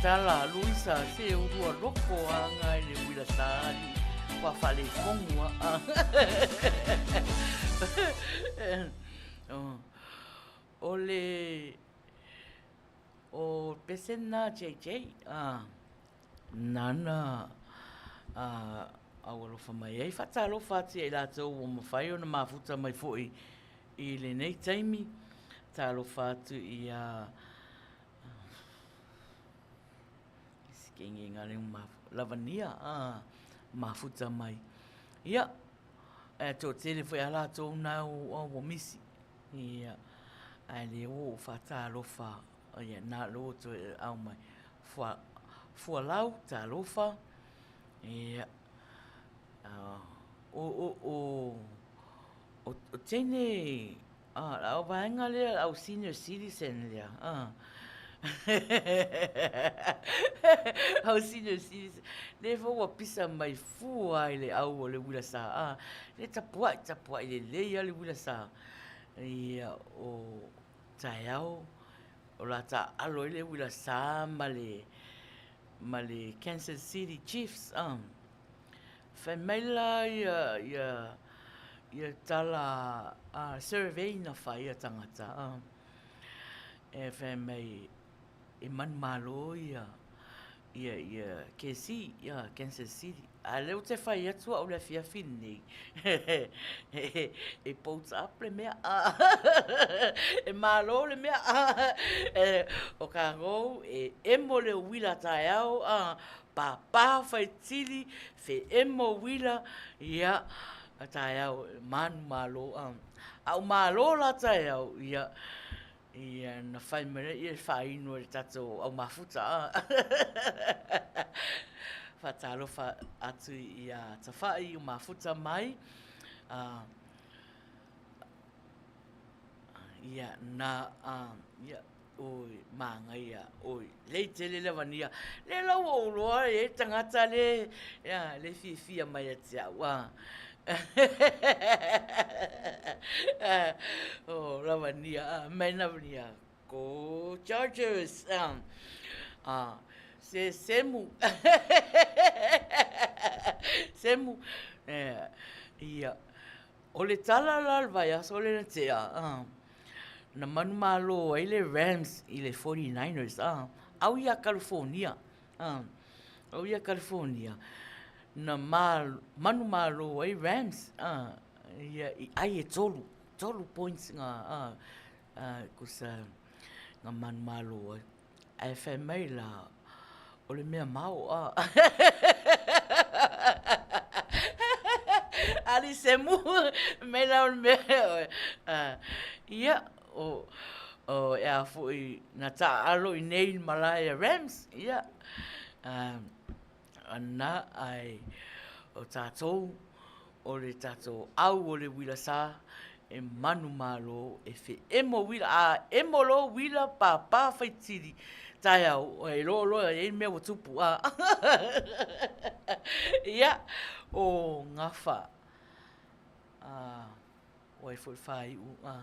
tala, Luisa, se ulua loko aga i le uila sa ali, ua faalefogu a. O le, o pesena JJ, nana au alofa mai ai. Faatalofa atu ia i latou ua mafai ona mafuta mai foi i lenei taimi. Talofa atu ia Lavania mafuta mai. Ia, e toatele foi a latou na ua misi. Ia, ae le o faatalofa, ia, na lo toe au mai. Fua, fualau, talofa, ia, o, o, o, o teine, a, o vaega lea, au senior citizen lea, a, au senior citizen, lea foi ua pisa mai fua i le au o le uila sa, a, le tapuai, tapuai lelei lava le uila sa, ia, o taeao, o la taaalo ai le uila sa ma le, ma le Kansas City Chiefs, a. Fai mai la ia, ia, ia tala a survey na fai a tagata, a. E fai mai e manumalo ia, ia, ia KC, ia Kansas City. A lea ou te fai atu au i le afiafi lenei, e boats up le mea, e malo le mea, o kākou e emo le uila taeao, pāpā faitili, feemo uila, ia, taeao e manumalo. A ua malo la taeao, ia, Ia, na fai mai lea e faainu e le tatou au mafuta. Faatalofa atu ia Tafa'i o mafuta mai. Ia, na, ia, oi, māngaia, oi, lei tele le avania. Le la ua ou iloa e i ai tagata le, ia, le fiafia mai ia te au. Oh, Lavania, mai Lavania, go Chargers! Ah, se Semu, Semu, ia, o le tala la o le vaiaso lea na tea, na manumalo ai le Rams i le 49ers, au ia Kalifonia, Au ia California, na manumalo ai Rams ia i ai e tolu, tolu points nga kusa nga manumalo ai. Ae fai mai la, o le mea mao a. Ali Semu, mai la o le mea, ia, o, o, e a foi, na taaalo i nei i le malae a Rams, ia, ana, ae, o tatou, o le tatou au o le uila sa, e manumalo, e feemo uila, a emo loa uila, pāpā faitili, taeao, e iloa loa e i ai le mea ua tupu, a. Ia, o Gafa, a, o ai foi le faaiu, a.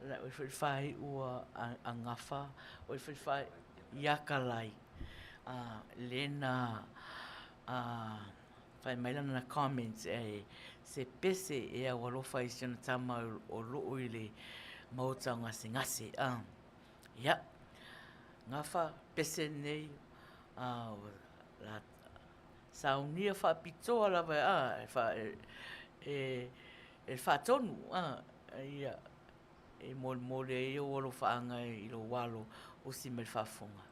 O ai foi le faaiu a Gafa, o ai foi le faaiu ia Kalai, lea na fai mai lana comment e se pese e au alofa i si ona tama o loo i le maota o gasegase. Ia, Gafa, pese lenei, saunia faapitoa lava e e faatonu ia e molimoli ai ou alofaaga i lou alo usi mai le faafofoga.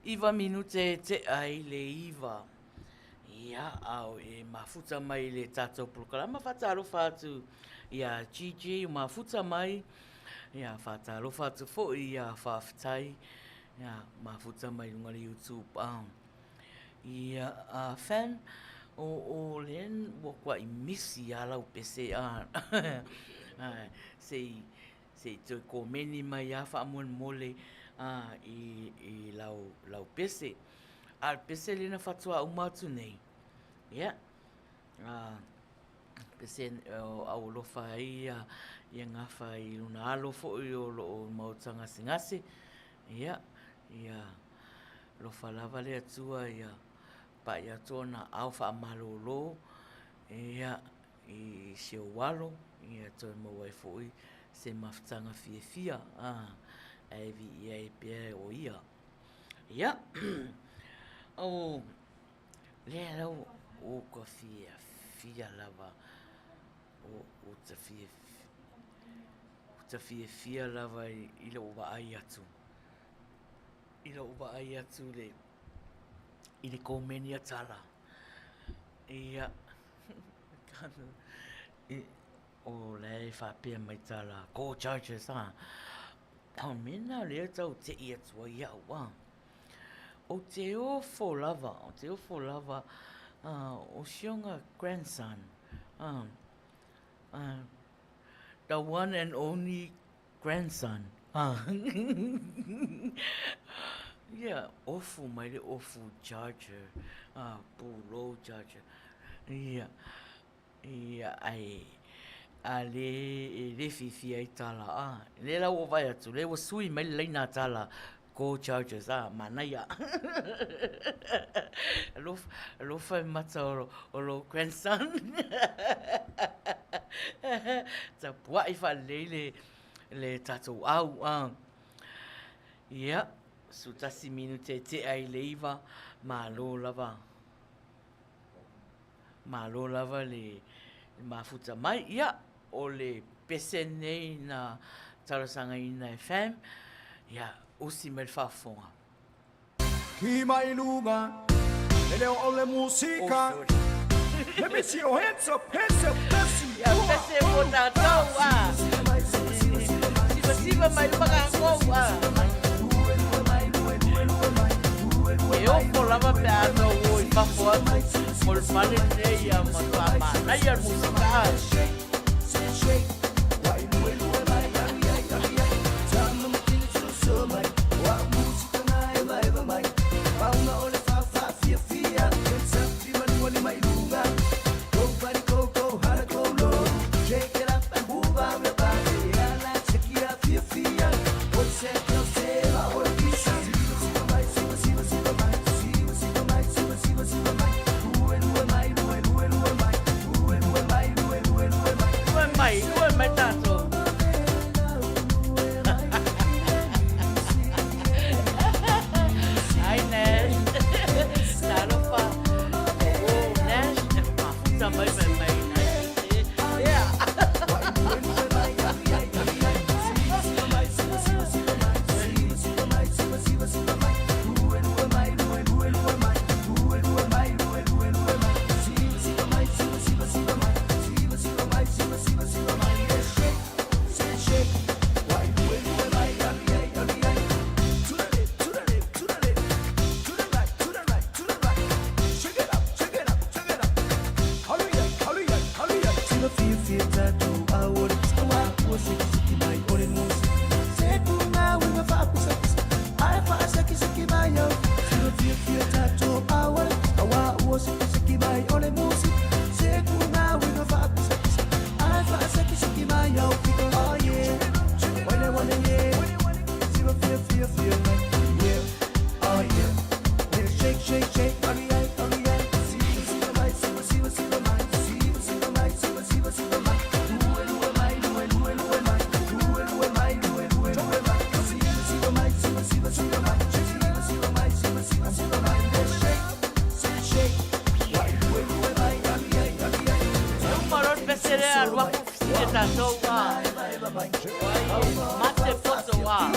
9 minute e tea i le 9. Ia, a o e mafuta mai i le tatou polokalama, faatalofa atu iā GG o mafuta mai, ia faatalofa atu foi iā Faafetai, ia mafuta mai i luga o le YouTube. Ia, a Fam, o, o lea ua kuai misi lava lau pese, a, se i, se i toe komeni mai lava faamolemole a, i, i lau, lau pese. A o le pese lea na faatoa uma atu nei, ia, a, pese o aualofa ai ia, ia gafa i lona alo foi o lo o maota gasegase, ia, ia alofa lava le Atua ia pai atu ona ao faamalolo, ia, i si ou alo, ia toe maua ai foi se mafutaga fiafia, a, ae viia ai pea o ia. Ia, o lea lau o ka fiafia lava, o, o ta fiafia, o ta fiafia lava i lou vaai atu, i lou vaai atu i le, i le komeni a Tala. Ia, o la e faapea mai Tala, go Chargers, a. O le mea lena lea e tau tei atu ai au, a. Ou te ofo lava, ou te ofo lava, o si ona grandson, a, the one and only grandson, a. Ia, ofu mai le ofu charger, a, pulou charger, ia. Ia, ae, a le, e le fiafia ai tala, a. Lea la ua ou vaai atu, lea ua sui mai le laina a tala, Go Chargers, a, manaia. Alofa, alofa i mata o, o lou grandson. Tapuai faalelei le, le tatou au, a. Ia, 11 minute e tea i le 9, malo lava. Malo lava le mafuta mai. Ia, o le pese nei na talosagaina e Fam, ia, usi mai le faafofoga. Ki mai luga, le leo o le musika. Let me see your hands up, hands up, pesi. Ia, pese mo tatou, a. Sivasiva mai le magakou, a. E ofo lava pe a tau o i fafo atu mo le fale lenei ia matua manaia le musika a. Lue mai, lue mai tatou. Ai Nash. Talofa. Oh Nash, e mafuta mai mai mai Nash. Yeah. Uma loa le pese lea alu aku fesili e tatou a. Mate poto a.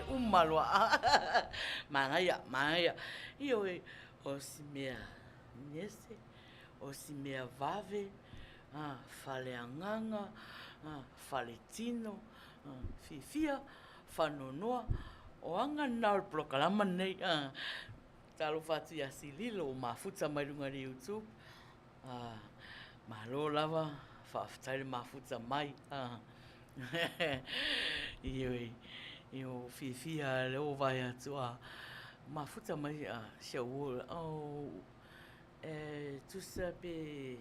ae uma loa. Manaia, manaia. Ioe, o si mea nese, o si mea vave, faleagaga, faletino, fiafia, faanoanoa, o aga na o le polokalama lenei. Talofa atu ia Sililo ua mafuta mai luga i le YouTube. Malo lava, faafetai le mafuta mai. Ioe, ua fiafia lea ua vaai atu a mafuta mai si au uo, oh, e tusa pe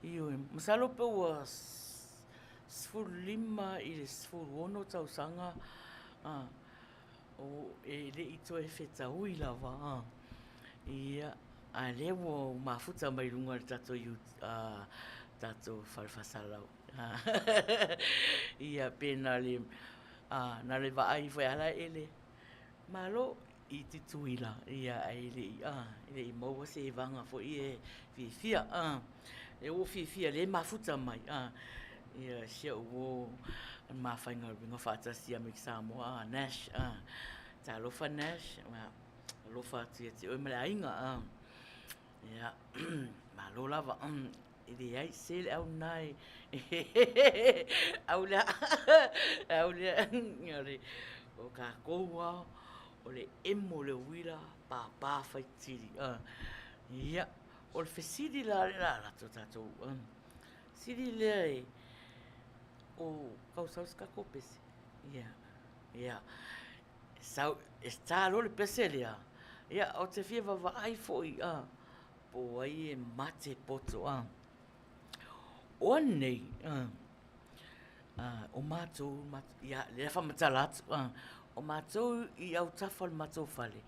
Ioe, masalo pe ua 15 i le 16 tausaga e le i toe fetaui lava. Ia, a lea ua mafuta mai luga i le tatou tatou fale faasalalau. Ia, pe na le, na le vaai foi lava la ele. Malo i Tutuila, ia, ae le i, e le i maua se evaga foi e fiafia. Lea ua fiafia lea e mafuta mai, ia, si au uo ma faigaluega faatasi ia Amerika Samoa, Nash. Talofa Nash, alofa atu ia te oe ma le aiga. Ia, malo lava. E leai, se le au lena e... Au lea, au lea, o tatou lava, o le emo o le uila, pāpā faitili. Ia, o le fesili la lea o le a alu atu tatou, fesili lea e, o tau sau se tatou pese? Ia, ia, sau, e ta loa le pese lea, ia, ou te fia vaavaai foi, po o ai e mate poto. O anei, o matou, ia, lea faamatala atu, o matou i autafa o le matou fale,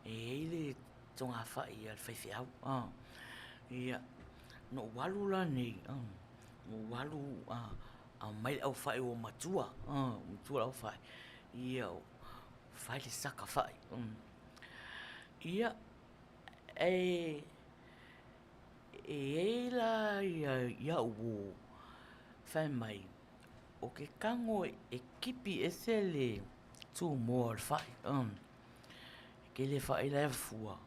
e i ai le togafai a le faifeau. Ia, na ou alu la nei, na ou alu aumai le aufai ua matua, ua matua le aufai, ia, fai le saka fai. Ia, e i ai la ia au uō, fai mai, o ke tago e kipi ese le tūmoa o le fai. E tele fai la e fua,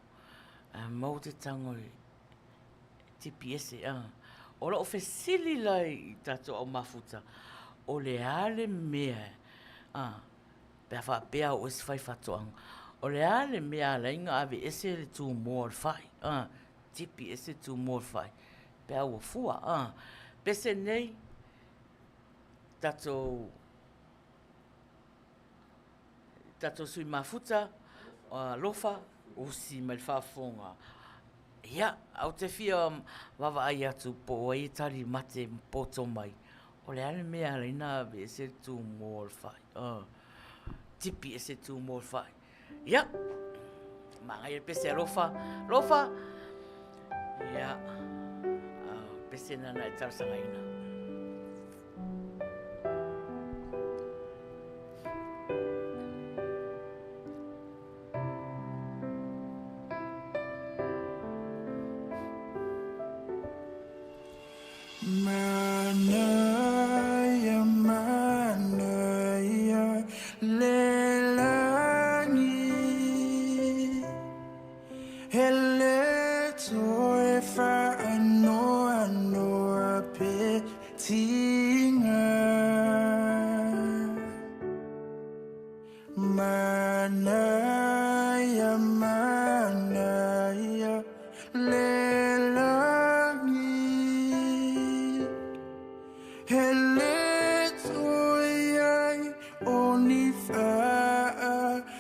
ae maua te tago e tipi ese. O lau fesili la i tatou au mafuta, o le a le mea pe a faapea o oe se faifaatoaga, o le a le mea e ala ai ona aveese le tumoa o le fai, a, tipi ese le tumoa o le fai pe a ua fua, a. Pese nei, tatou, tatou sui mafuta, alofa, usi mai le faafofoga. Ia, ou te fia vaavaai atu po o ai e tali mate poto mai, o le a le mea e ala ai ona aveese le tumoa o le fai, tipi ese le tumoa o le fai. Ia, manaia le pese alofa, alofa! Ia, pese nana e talosagaina. Manaia, manaia le lagi E le toe faanoanoa pe tiga Manaia, manaia le lagi E le toe i ai o ni faatofa.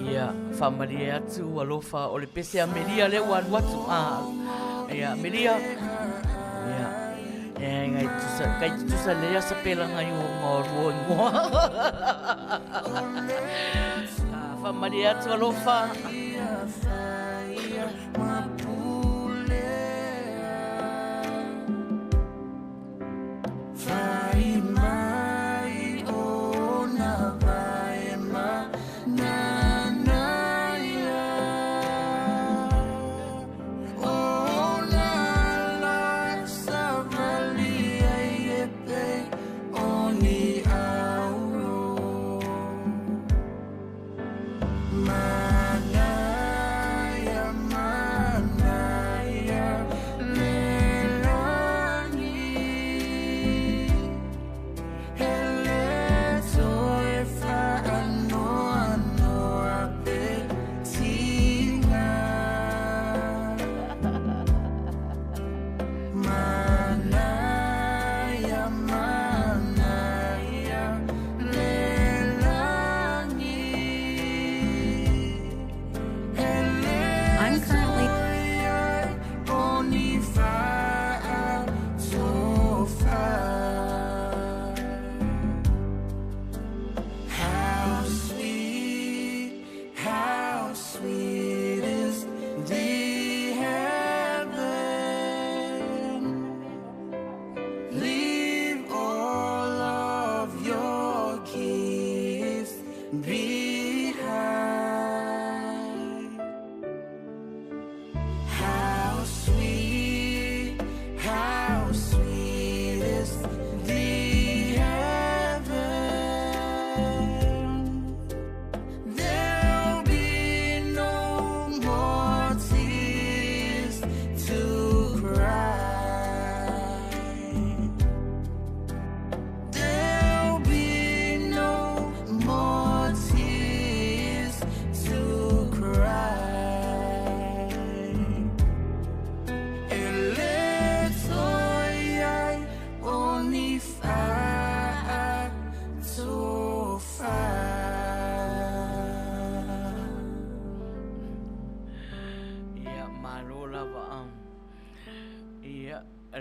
Ia, faamalie atu alofa o le pese a Melia lea ua alu atu. Ah, ia, Melia. Ia, e ngai tusa, kai tusa lea sa pela ngai o ngā rua ingoa. Ah, faamalie atu alofa.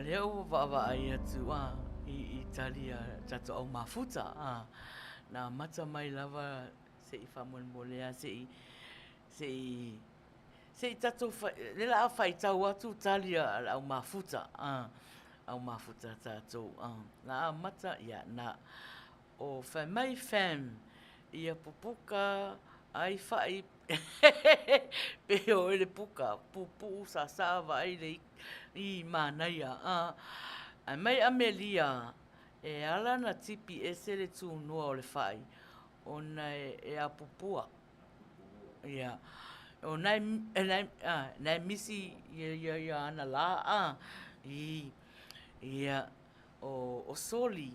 lea ua vaavaai atu a i i tali a tatou au mafuta a na amata mai lava se i faamolemole a se i se i se i tatou fai lea la a faitau atu tali a le au mafuta a au mafuta a tatou a na amata ia na o fai mai fam ia pupuka ai fai pe o le puka puupuu saasaa vaai le i manaia a ae mai Amelia e ala na tipi ese le tunoa o le fai ona e apupua ia o nai nai nai misi ia ia ia ana la a i ia o o soli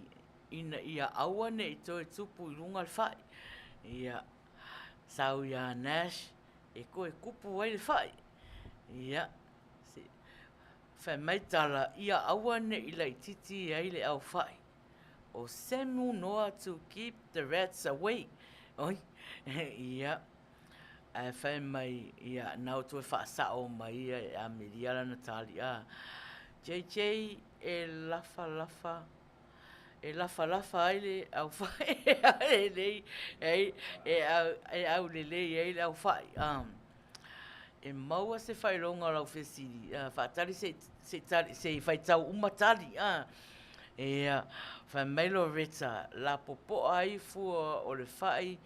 ina ia aua ne i toe tupu i luga le fai. Ia, sau iā Nash e toe kupu ai le fai. Ia, se, fai mai tala, ia aua ne i laitiiti ai le au fai. O Samuel Noa to keep the rats away. Oi, ia, ae fai mai, ia, nau toe faasao mai ia e Amelia lana tali, a. JJ e lafalafa e lafalafa ai le aufai e lelei e aulelei ai le aufai. E maua se faailoga o lau fesili, faatali se i tali, se i faitau uma tali. Ia, fai mai Loretta, lapopoa ai fua o le fai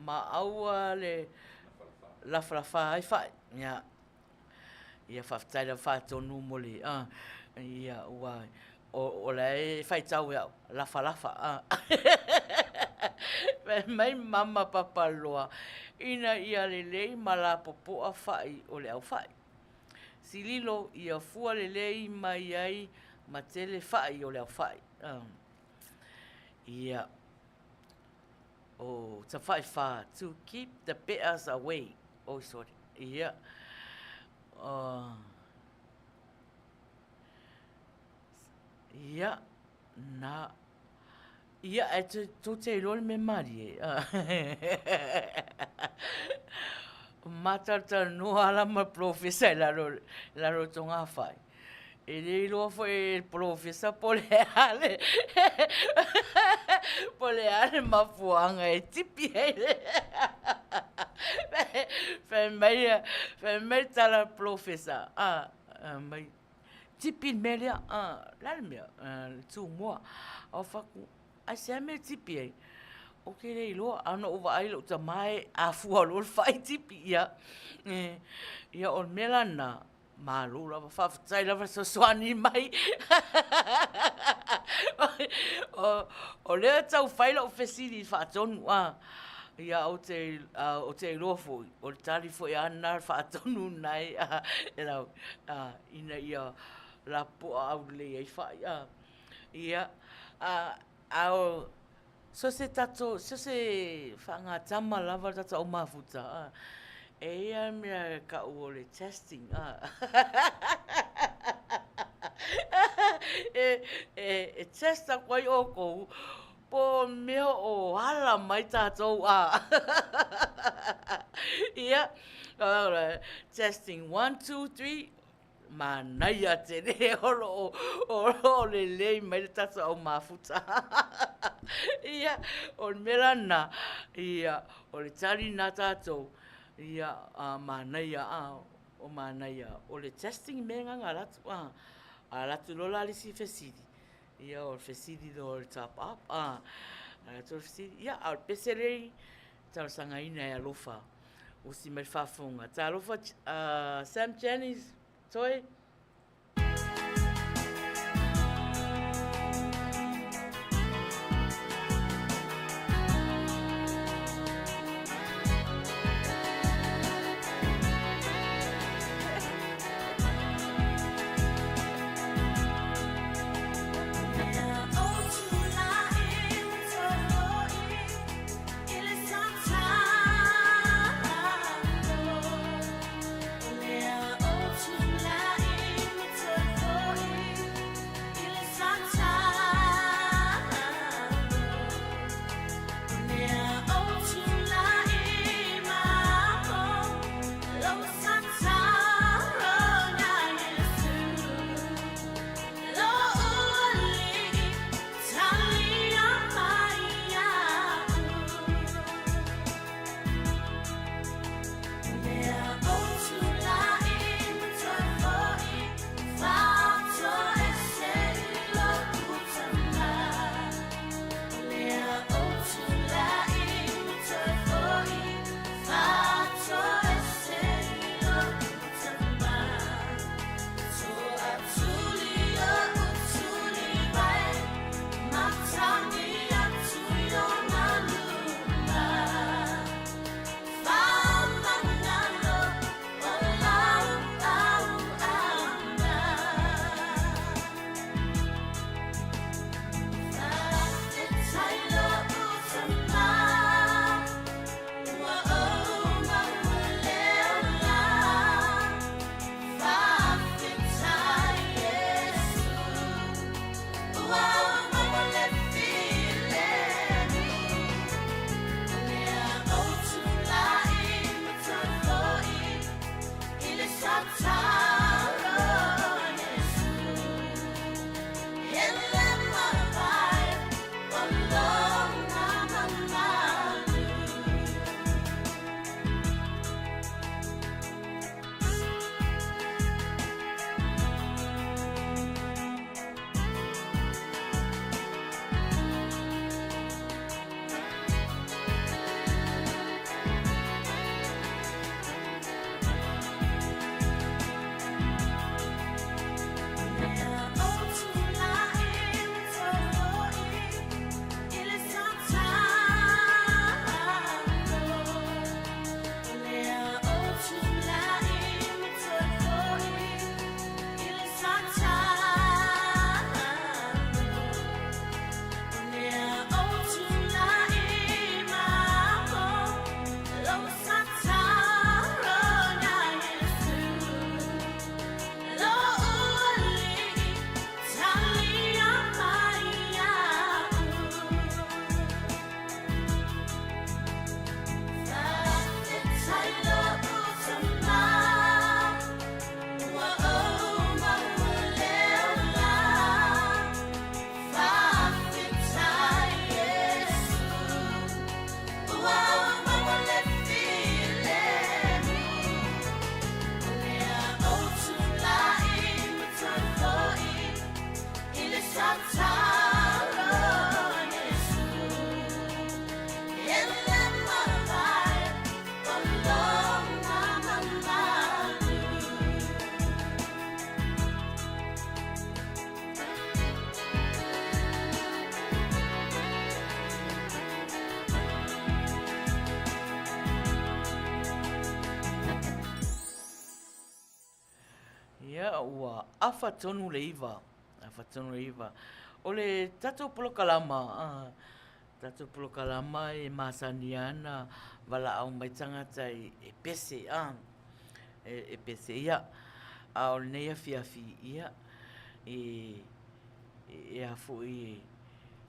ma aua le lafalafa ai fai. Ia, ia faafetai lava faatonu mo le, ia, ua O la e faitau e au, lafalafa a. Fai mai mama Papaloa, ina ia lelei ma lapopoa fai o le aufai. Sililo ia fua lelei mai ai ma tele fai o le aufai. Ia, o Tafaifa, to keep the bears away. Oi, sorry. Ia, Ia, na, ia, e tou te iloa le mea malie. Mātalatalanoa la ma le polofesa i lalo, i lalo o togafai. E le iloa foi e le polofesa po o le a le, po o le a le mafuaaga e tipi ai le Fai mai, fai mai le tala a le polofesa, a, mai, tipi le mea lea, a, o le a le mea? Le tumua. Ou fai atu, aisea le mea e tipi ai? Ou te le iloa, ae na ou vaai i lou tama e afua loa le fai tipi, ia. Ia o le mea la lena, malo lava, faafetai lava le fesoasoani mai. O lea e tau fai lau fesili faatonu, a, ia ou te, ou te iloa foi, o le tali foi lava lena faatonu lena e lau, ina ia lapopoa aulelei ai fai. Ia, a o so o se tatou, so o se faagatama lava le tatou au mafuta, e i ai lava le mea e tau o le testing. E test atu ai outou Po o mea o ala mai tatou a. Ia, testing one, two, three, manaia tele o lo o, o lo o lelei mai le tatou au mafuta. Ia, o le mea la lena, ia, o le tali lena a tatou, ia, a manaia, a, o manaia, o le testing mea lena na alu atu, a, alu atu loa la le isi fesili, Ia, o le fesili loa o le top up, a. A o le fesili, ia, a o le pese lea i talosagaina e alofa usi mai le faafofoga. Talofa Sam Jennings, Toi. ua afa tonu le 9, afa tonu le 9. O le tatou polokalama, tatou polokalama e masani ana valaau mai tagata e pese, e pese ia. A o lenei afiafi, ia, e e a foi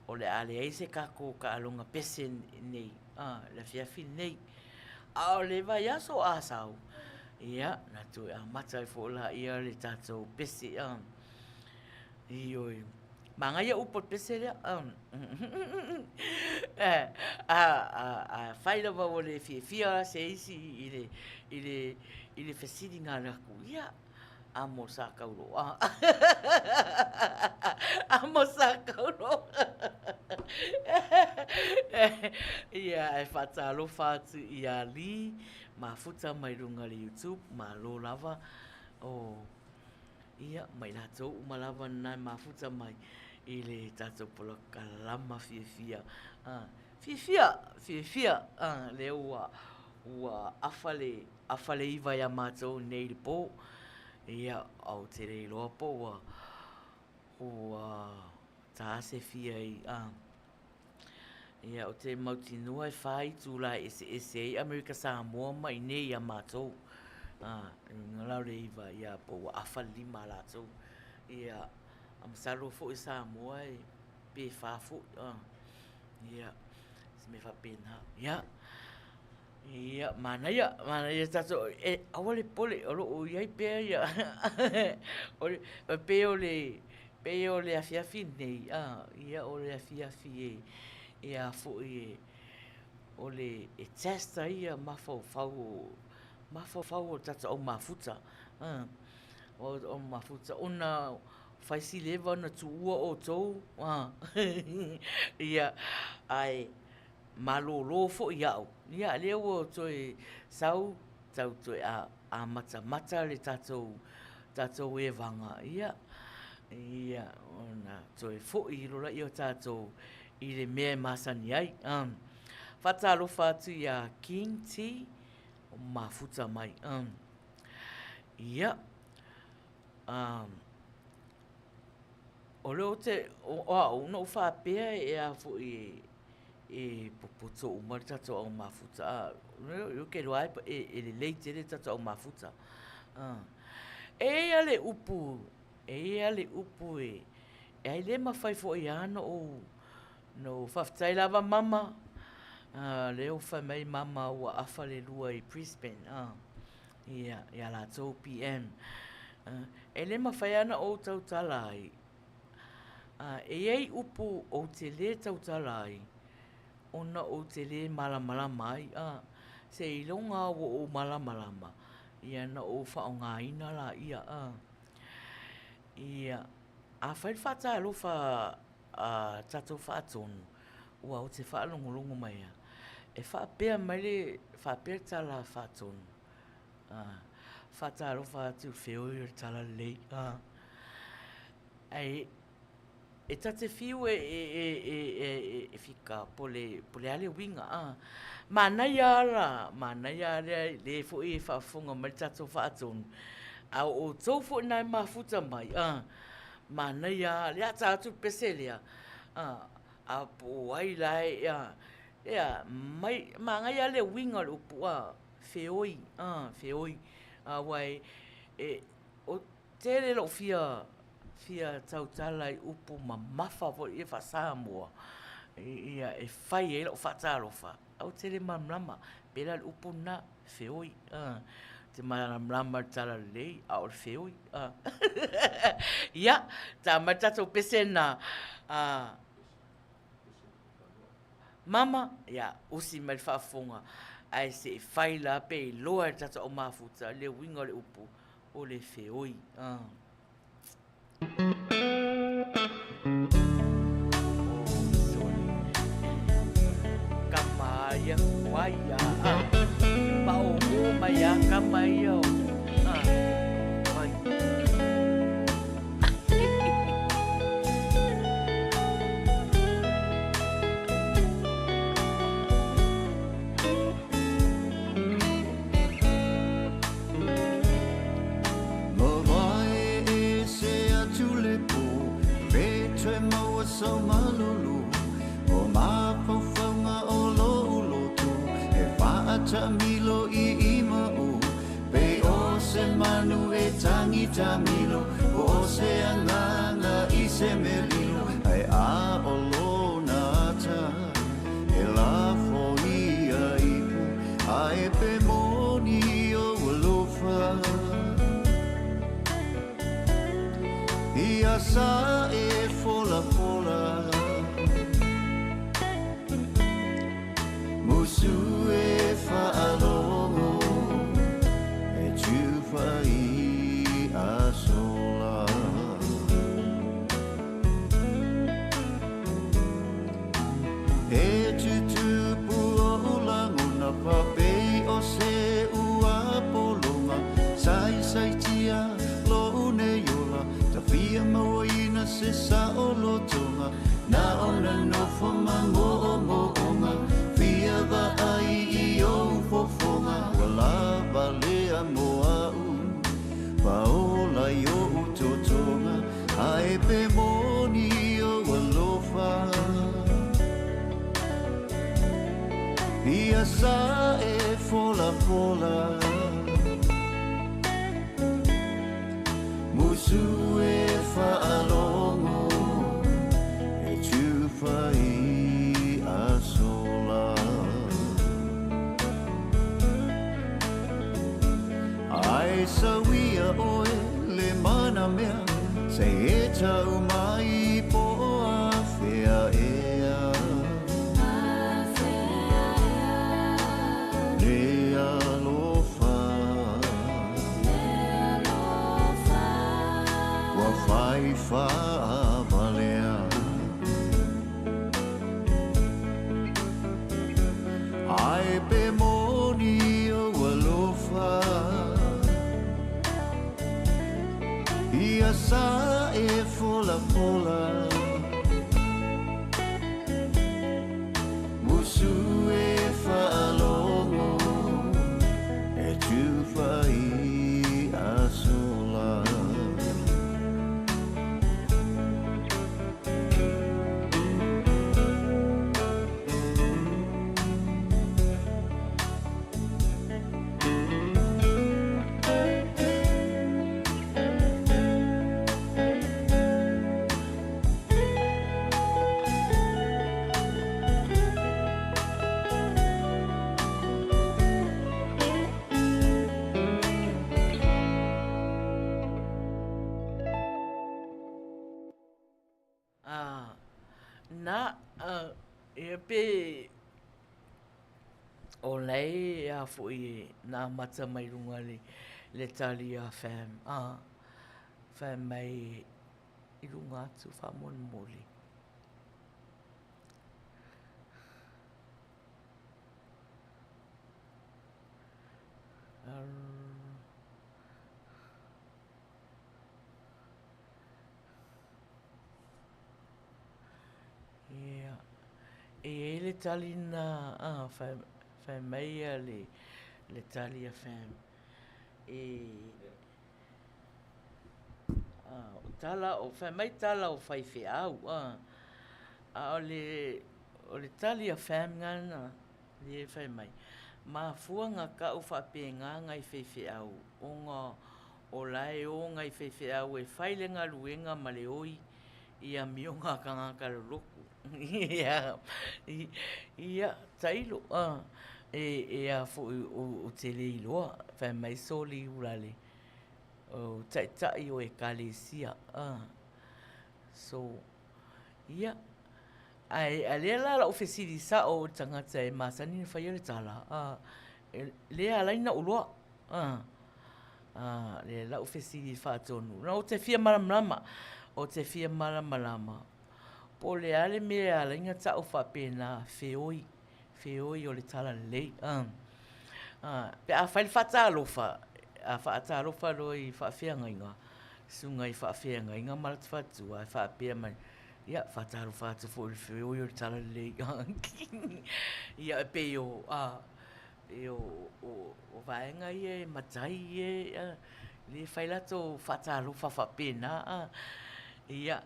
o le a leai se tatou taaloga pese nei i le afiafi lenei. A o le vaiaso a sau, ia, na toe amata ai foi lea o le tatou pese. Ioe. Manaia upu o le pese lea. Afai lava ua le fiafia se isi i le fesiliga atu, ia, amo sa tauloa. Amo sa tauloa. Ia, ae faatalofa atu ia Lee Mafuta mai luga o le YouTube, malo lava. Oh, ia, ma i latou uma lava na e mafuta mai i le tatou polokalama fiafia. Fiafia, fiafia, lea ua, ua afa le, afa le iva ia matou nei i le po. Ia, ou te le iloa po ua, ua ta se fia i, Ia, ou te mautinoa e whā itulā e eseese ai Amerika Samoa ma i nei ia mātou. Uiga la o le iva, ia, po ua afa le lima a lātou. Ia, a masalo foi Samoa e pe whā foi. Ia, se mea faapena. Ia, ia, manaia, manaia tatou, e, aua le popole, o lo o i ai pea ia, o le, e pei o le, pei o le afiafi lenei, a, ia, o le afiafi e, e a foi e, o le, e test ai ia mafaufau o, mafaufau o tatou au mafuta, a, o au mafuta, ona fai si leva ona tuua outou, a, ia, ae malōlō foi au, ia, lea ua toe sau, tau toe amatamata le tatou, tatou evaga, ia, ia, ona toe foi loa lea o tatou i le mea e masani ai. Faatalofa atu ia King T, o mafuta mai. Ia, o lea ou te, o au, na ou faapea e a foi e popoto uma le tatou au mafuta, a, ou te iloa lava e lelei tele le tatou au mafuta. E i ai lava le upu, e i ai lava le upu e ai le mafai foi lava ona ou, ona ou, faafetai lava mama, o lea ua fai mai mama ua afa le lua i Brisbane, ia, ia latou PM. E le mafai lava ona ou tautala ai, e i ai upu ou te lē tautala ai ona ou te lē malamalama ai, a, seiloga lava ua ou malamalama, ia ona ou faaaogaina laia, a. Ia, afai le faatalofa a tatou faatonu, aua ou te faalogologo mai lava, e faapea mai le, faapea le tala a faatonu, a, faatalofa atu i le feoi o le talalelei, a. Ae e ta te fiu e fika po o le a le uiga, a. Manaia lava la, manaia lava le foi e faafofoga mai le tatou faatonu, a o outou foi na e mafuta mai, a, manaia lava le ata atu le pese lea, a, a po o ai la e, a, ea, mai, manaia lava le uiga o le upu, a, feoi, a, feoi. Aua e, o tele lou fia fia tautala i upu mamafa foi ia faa-Samoa ia e fai ai lau faatalofa, ae ou te le malamalama. Pei la o le upu lena, feoi. Ou te malamalama i le talalelei, a o le feoi. Ia, ta mai le tatou pese lena. Mama, ia, usi mai le faafofoga, ae se i fai la pe iloa e le tatou au mafuta le uiga o le upu o le feoi. Kama ia kuai a paogo mai a kama ia o ai. Mavae e taamilo i ima o Pei o se manu e tangi tamilo Po o se agaga i se melilo Ae a o lona ata e lafo ia ipu Ae pe moni ou alofa Ia sa e folafola Musu e faalogo E tufa i asola E tutupu o'u lagona Faapei o se ua pologa Saisaitia lo'u nei ola Ta fia mauaina se saolotoga Na ona nofo ma moomooga Fia vaai i ou fofoga Ua lava lea mo a'u Paola i o'u totoga Ae pe moni ou alofa Ia sa e folafola Musu e faalogo E tufa i asola Ae sauia oe le mana mea Se e tau mai po o afea ea Le alofa Ua fai faavalea Ae pe moni ou alofa Ia sa e folafola Musu e faalogo E tufa i asola Ah, na, ia pe o lei a foi na amata mai runga le, le tali a fam, ah, fam mai i runga atu whaamolemole. Ia, e i ai le tali na, a, fai, fai mai ia le, le tali a fam. E, a, o tala, o fai mai tala o faifeau, a, a o le, o le tali a fam ngana, le fai mai, mafua nga ka'u faapena ngai faifeau, ona o la e o ngai faifeau e fai le galuega ma le oi i amioga a tagata lolotu. Ia, ia, tailo, a, e, e a foi ou te le iloa, fai mai soli ulale, o taitai o ekalesia, a, so, ia, ae a lea la la'u fesili sa'o o le tagata e masani ona faia le tala, a, lea e ala ai ona ou iloa, a, a, le la'u fesili faatonu, na ou te fia malamalama, ou te fia malamalama, po o le a le mea e ala ai ona ta'u faapena, feoi, feoi o le talalelei, a, a, pe a fai le faatalofa, a faatalofa loa i faafeagaiga, susuga i faafeagaiga ma lata faletua, ae faapea mai, Ia, faatalofa atu foi i le feoi o le talalelei. Ia, e pei o, a, pei o, o, o vaega ia e matai e, a, le fai latou faatalofa faapena, a. Ia,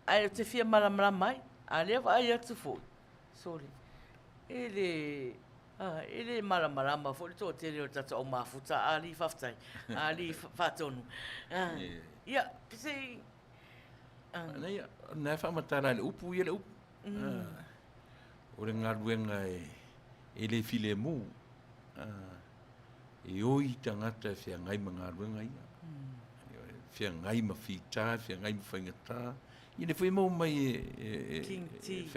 ae ou te fia malamalama ai, a o lea e vaai atu foi, sorry, e le... E le malamalama foi le toatele o le tatou au mafuta, alii faafetai, alii faatonu. Ia, se i... Ia, na e faamatala e le upu ia le upu. O le galuega e le filemu. E oi tagata e feagai ma galuega ia. E feagai ma fita, e feagai ma faigata. Ia lea foi e maua mai e King T,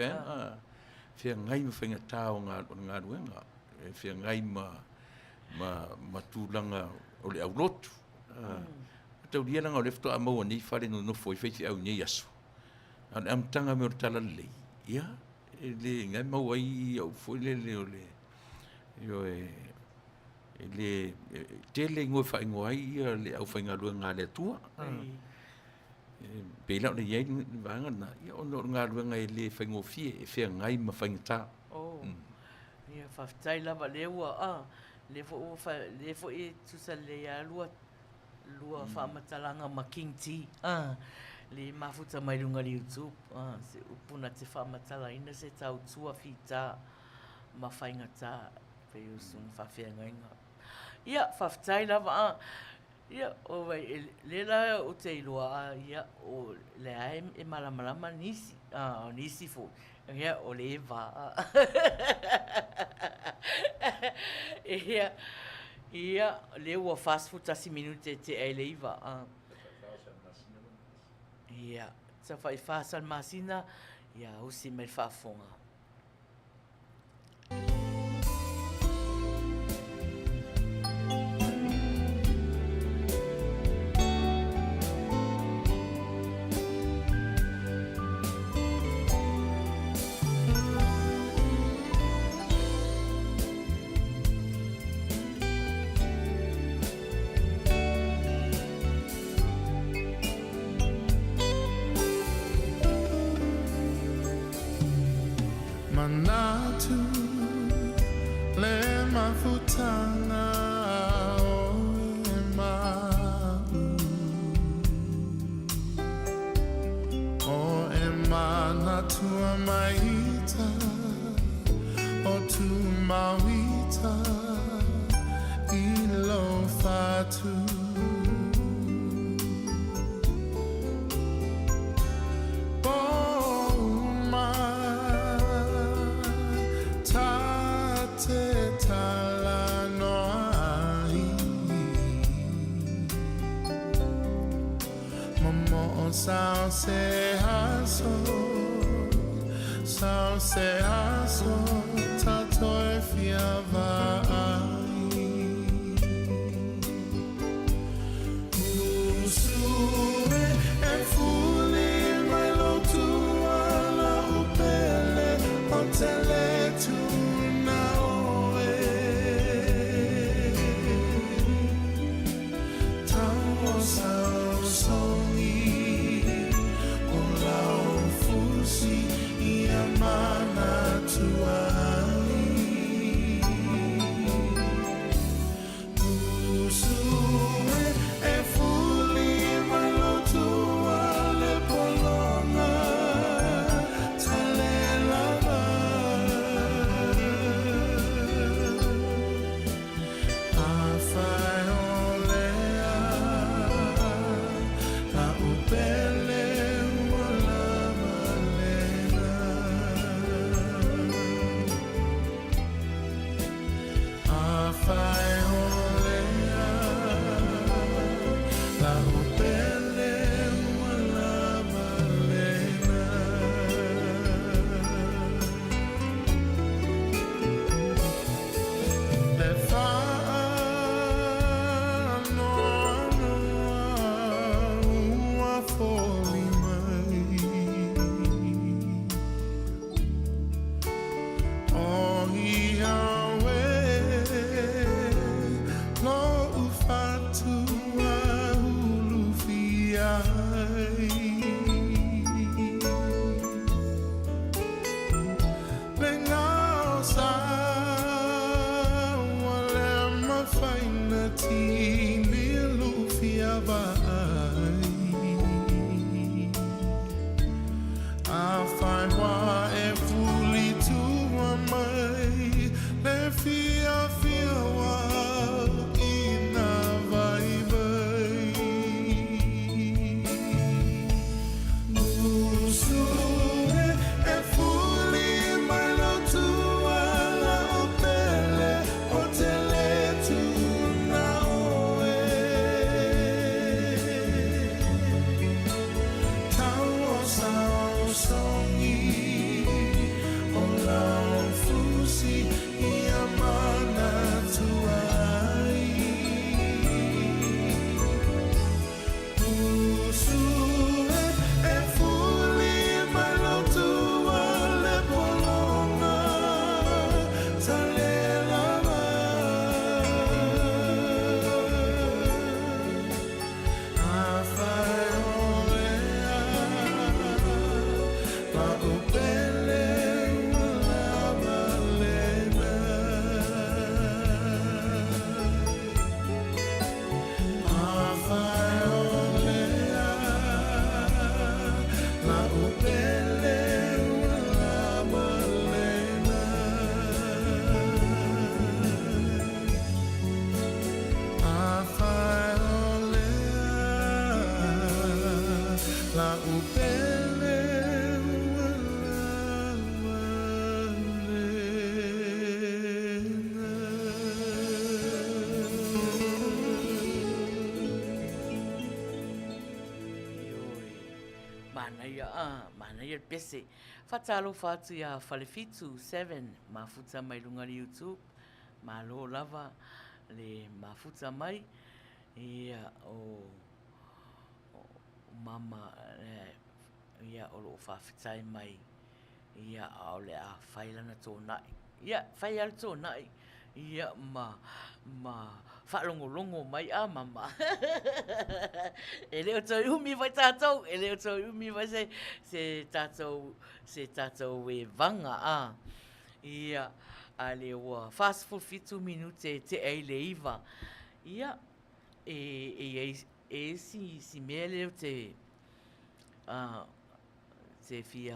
feagai ma faigata o le galuega, e feagai ma tulaga o le aulotu. Mataulia leaga o lea faatoa maua nei fale nonofo ai faifeau i nei aso, a o le amataga mai o le talalelei, ia, e le, na e maua ai au foi lele o le, ioe, e le, e tele igoa e faaigoa ai ia le aufaigaluega a le Atua. E pei la ona i ai le vaega lena, ia ona o le galuega e le faigofie, e feagai ma faigata. Oh. Ia, faafetai lava, lea ua, ah, lea foi ua, lea foi e tusa lelei lava lua, lua faamatalaga ma King T, ah, le mafuta mai luga i le YouTube, ah, se upu na te faamatalaina se tautua fita ma faigata, pei o susuga faafeagaiga. Ia, faafetai lava, ah, Ia, o wai, e, lea la ou te iloa, a, ia, o lea e, e malamalama nisi, a, o nisi foi, ia, o le va. Ia, ia, lea ua 41 minute e tea i le 9, a. Ia, tafai fasa le masina, ia, usi mai le faafofoga. Manatu le mafutanga o e ma'u O e manatua maita O tu mauita i lo fatu Manaia, a, manaia le pese. Faatalofa atu iā Falefitu Seven, mafuta mai luga i le YouTube. Malo lava le mafuta mai. Ia, o, o mama, ia, o lo o faafetai mai. Ia, a o le a fai lana tona'i. Ia, fai lava le tona'i, ia, ma, ma faalogologo mai, a mama? E le o toe umi foi tatou, e le o toe umi foi se, se tatou, se tatou evaga, a. Ia, a lea ua 47 minute e tea ai le 9. Ia, e, e i ai, e i ai si, si mea lea ou te, a, te fia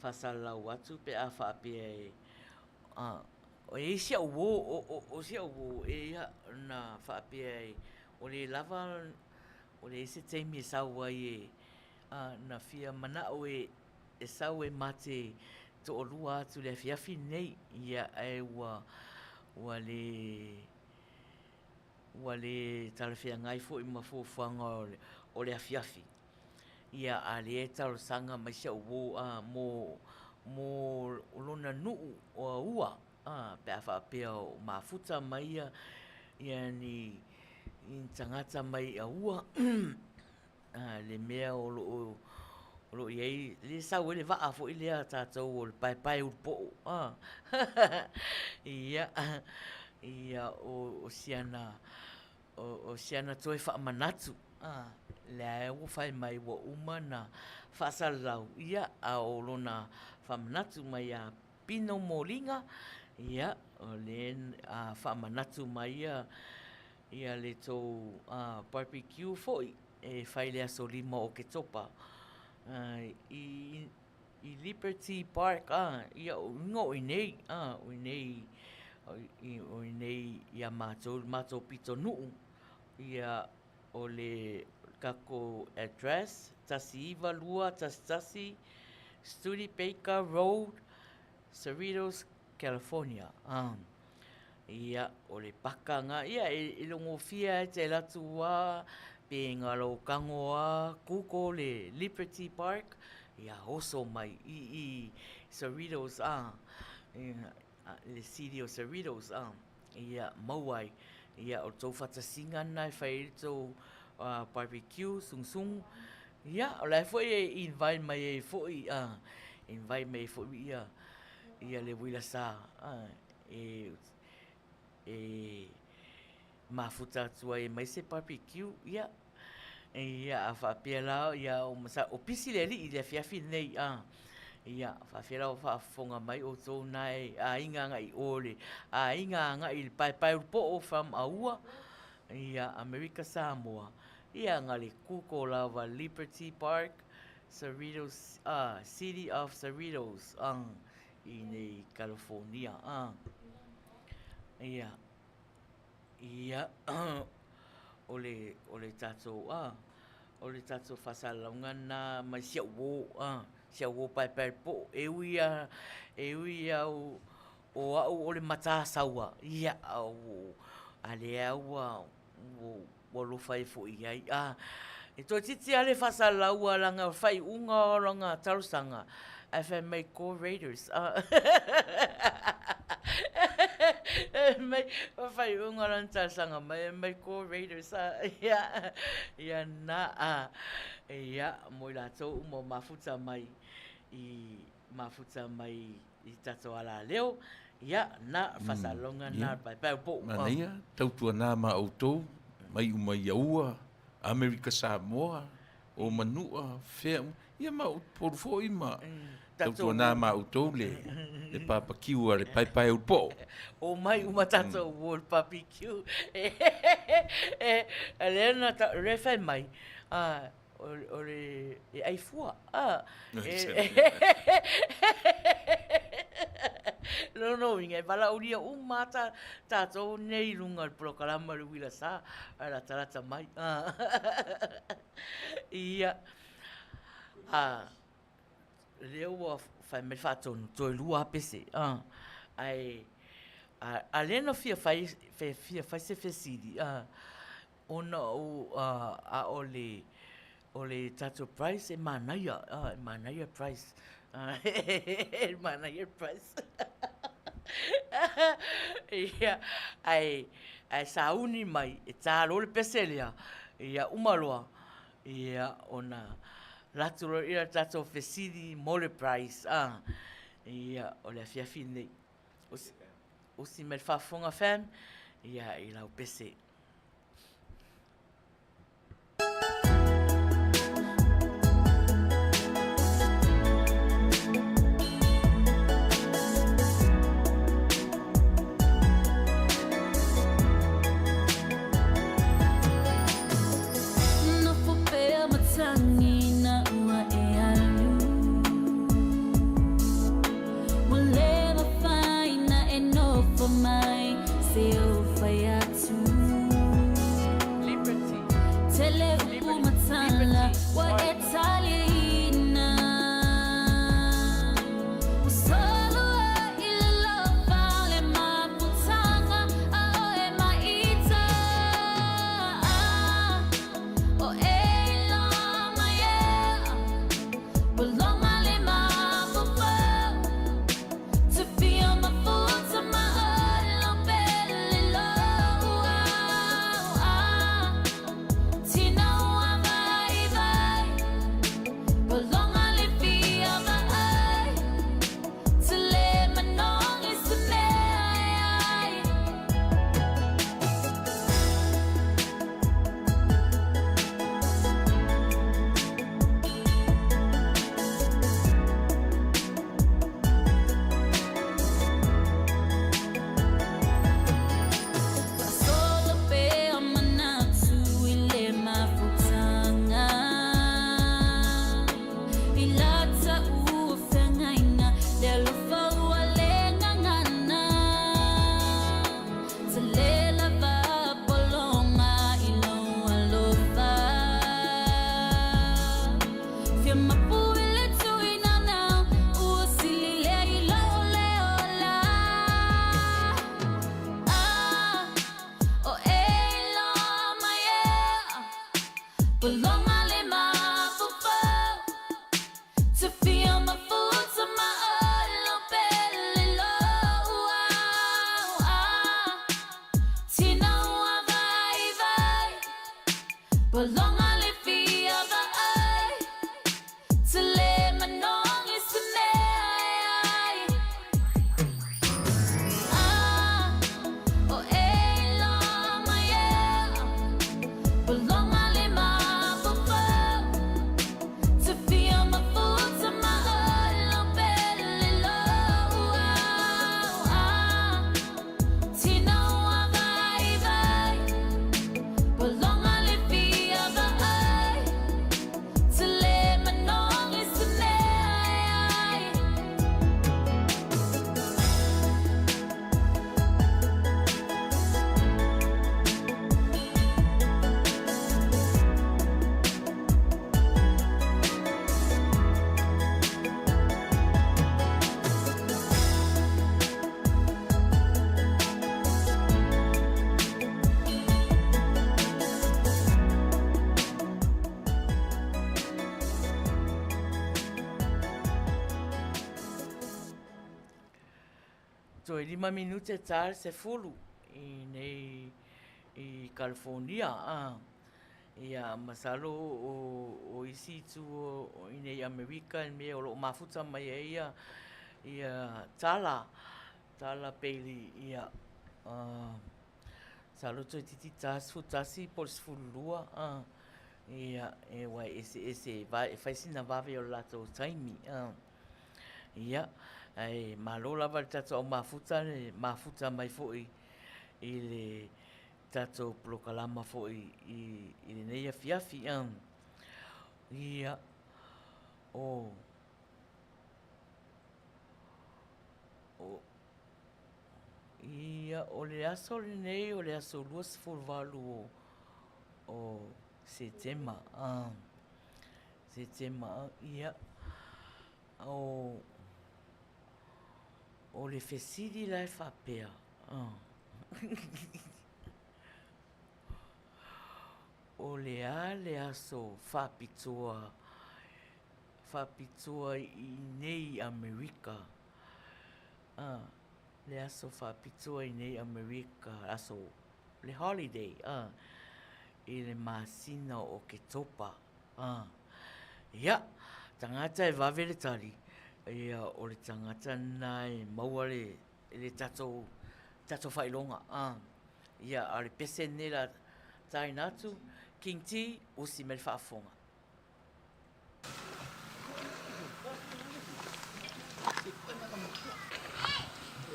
faasalalau atu pe a faapea e e i ai si au uo, o si au uo e na faapea e ua le lava, ua leai se taimi e sau ai e na fia manao e sau e ma te toalua atu i le afiafi lenei, ia ae ua ua le Ua le talafeagai foi ma fuafuaga o le afiafi. Ia, a lea e talosaga mai si au uo a, mo, mo lona nuu o Aua, a, pe a faapea o mafuta mai ia, ia ni, ni tagata mai Aua, a, le mea o lo o, o lo o i ai, lea e sau ai le vaa foi lea a tatou o le paepaeulupo'o, a, ia, ia, o siana, o siana toe faamanatu, a, lea ua fai mai ua uma ona faasalalau, ia, a o lona faamanatu mai ia Pino Moliga, ia, o lea a faamanatu mai ia, ia le tou barbecue foi e fai i le aso 5 o Oketopa i Liberty Park, ia o uiga o i inei, o i inei, o i inei ia matou i le matou pitonuu, ia o le tatou address, 19211 Studebaker Road, Cerritos, California. Ia, o le paka nga, ia e logofia e te alu atu a, pe nga lou tago a Google le Liberty Park, ia oso mai i i Cerritos a, le city o Cerritos a, ia maua ai. Ia, o le tou faatasiga lena e fai ai le tou barbecue, sugsugu, ia, o la e foi e invite mai ai foi, invite mai ai foi ia ia le uila sa e e mafuta atu ai e aumai se barbecue, ia. Ia, a faapea la, ia, o pisi le alii i le afiafi lenei, a. Ia, faapefea la o faafofoga mai outou na e aiga agai i o le aiga agai i le paepaeulupo'o from Aua, ia, Amerika Samoa, ia, na le Google lava Liberty Park, Cerritos, a, City of Cerritos, a, i nei California, a. Ia, ia, o le, o le tatou, a, o le tatou faasalalauga lena mai si au uo, a, si au uo paepaeulupo'o. E ui lava, e ui lava o, o au o le matasaua, ia, a o lea ua, ua, Ua alofa ai foi i ai. A, e toeitiiti lava le faasalalau a lana faaiuga o lana talosaga, ae fai mai, Go Raiders. A, fai mai, o le faaiuga o lana talosaga mai, fai mai, Go Raiders. A, ia, ia na, a, ia, mo i latou uma o mafuta mai i, mafuta mai i tatou alaleo, ia, na, faasaloga na, paepae o po'u. Manaia, tautuana ma outou, mai uma i Aua, Amerika Samoa, o Manua, fea uma, ia ma Upolu foi ma tautuana ma outou le le papakiu a le paepae o le po'o. Omai uma tatou o le papikiu. E, lea na, lea fai mai, o le e ai fua a lona uiga e valaaulia uma lava tatou nei i luga o le polokalama o le uila sa ae latalata mai. Ia, a lea ua fai mai le faatonu, toe lua lava pese, ae a lea na fia fai, fia fai se fesili, ona o a o le. O le tatou price e manaia, ah, e manaia price. E manaia price. Ia, ae, ae sauni mai, e tā loa le pese lea, ia uma loa, ia ona latu loa lea o le tatou fesili mo le price, ah, ia, o le afiafi lenei. Usi, usi mai le faafofoga fam, ia, i lau pese. Nofo pea matagi na ua e alu Ua le mafai na e nofo mai se ou fai atu Liberty. Tele upu Liberty. matala Liberty. ua e taliaina Ua solo ai i le alofa le mafutaga a oe maita O e iloa mai e Ua loma le mafaufau To feel my futa ma olo pele loa Tina ua vaivai Ua loma le fia vaai To le manogi se mea e ai. Faasolo pea manatu i le mafutaga I lata ua feagaiga le alofa ua le gagana Tele lava pologa i lou alofa Fia mapu i le tuinanau ua sili lea i lou le ola Ah, o e iloa mai e Pologa le mafaufau To feel my futa ma olo pele loa Tina ua vaivai Pologa le fia vaai To le manogi se mea e ai Ah, o e iloa mai e Pologa le mafaufau To feel my futa ma olo pele loa Tina ua vaivai Pologa le fia vaai To le manogi se mea e ai. Toe 5 minute ta le 10 i nei i California a. Ia, masalo o, o isi itu o, i nei Amerika i mea o lo o mafuta mai ai ia, ia tala, tala peili, ia, uh, masalo toeitiiti ta 11 po o le 12, uh, ia, e aua e eseese, e fai sina vave o le latou taimi, uh. Ia, ae malo lava i le tatou au mafuta le mafuta mai foi i le tatou polokalama foi i, i lenei afiafi. Ia, o, o, ia, o le aso lenei, o le aso 28 o, o Setema. Setema, ia, o, o le fesili la e faapea, O le a le aso faapitoa faapitoa i nei Amerika? A, le aso faapitoa i nei Amerika, aso, le holiday, a, i le masina o Oketopa. A, ia, tagata e vave le tali, ia, o le tagata lena e maua le, le tatou, tatou faailoga. A, ia, a o le pese lenei la taina atu, King T, usi mai le faafofoga.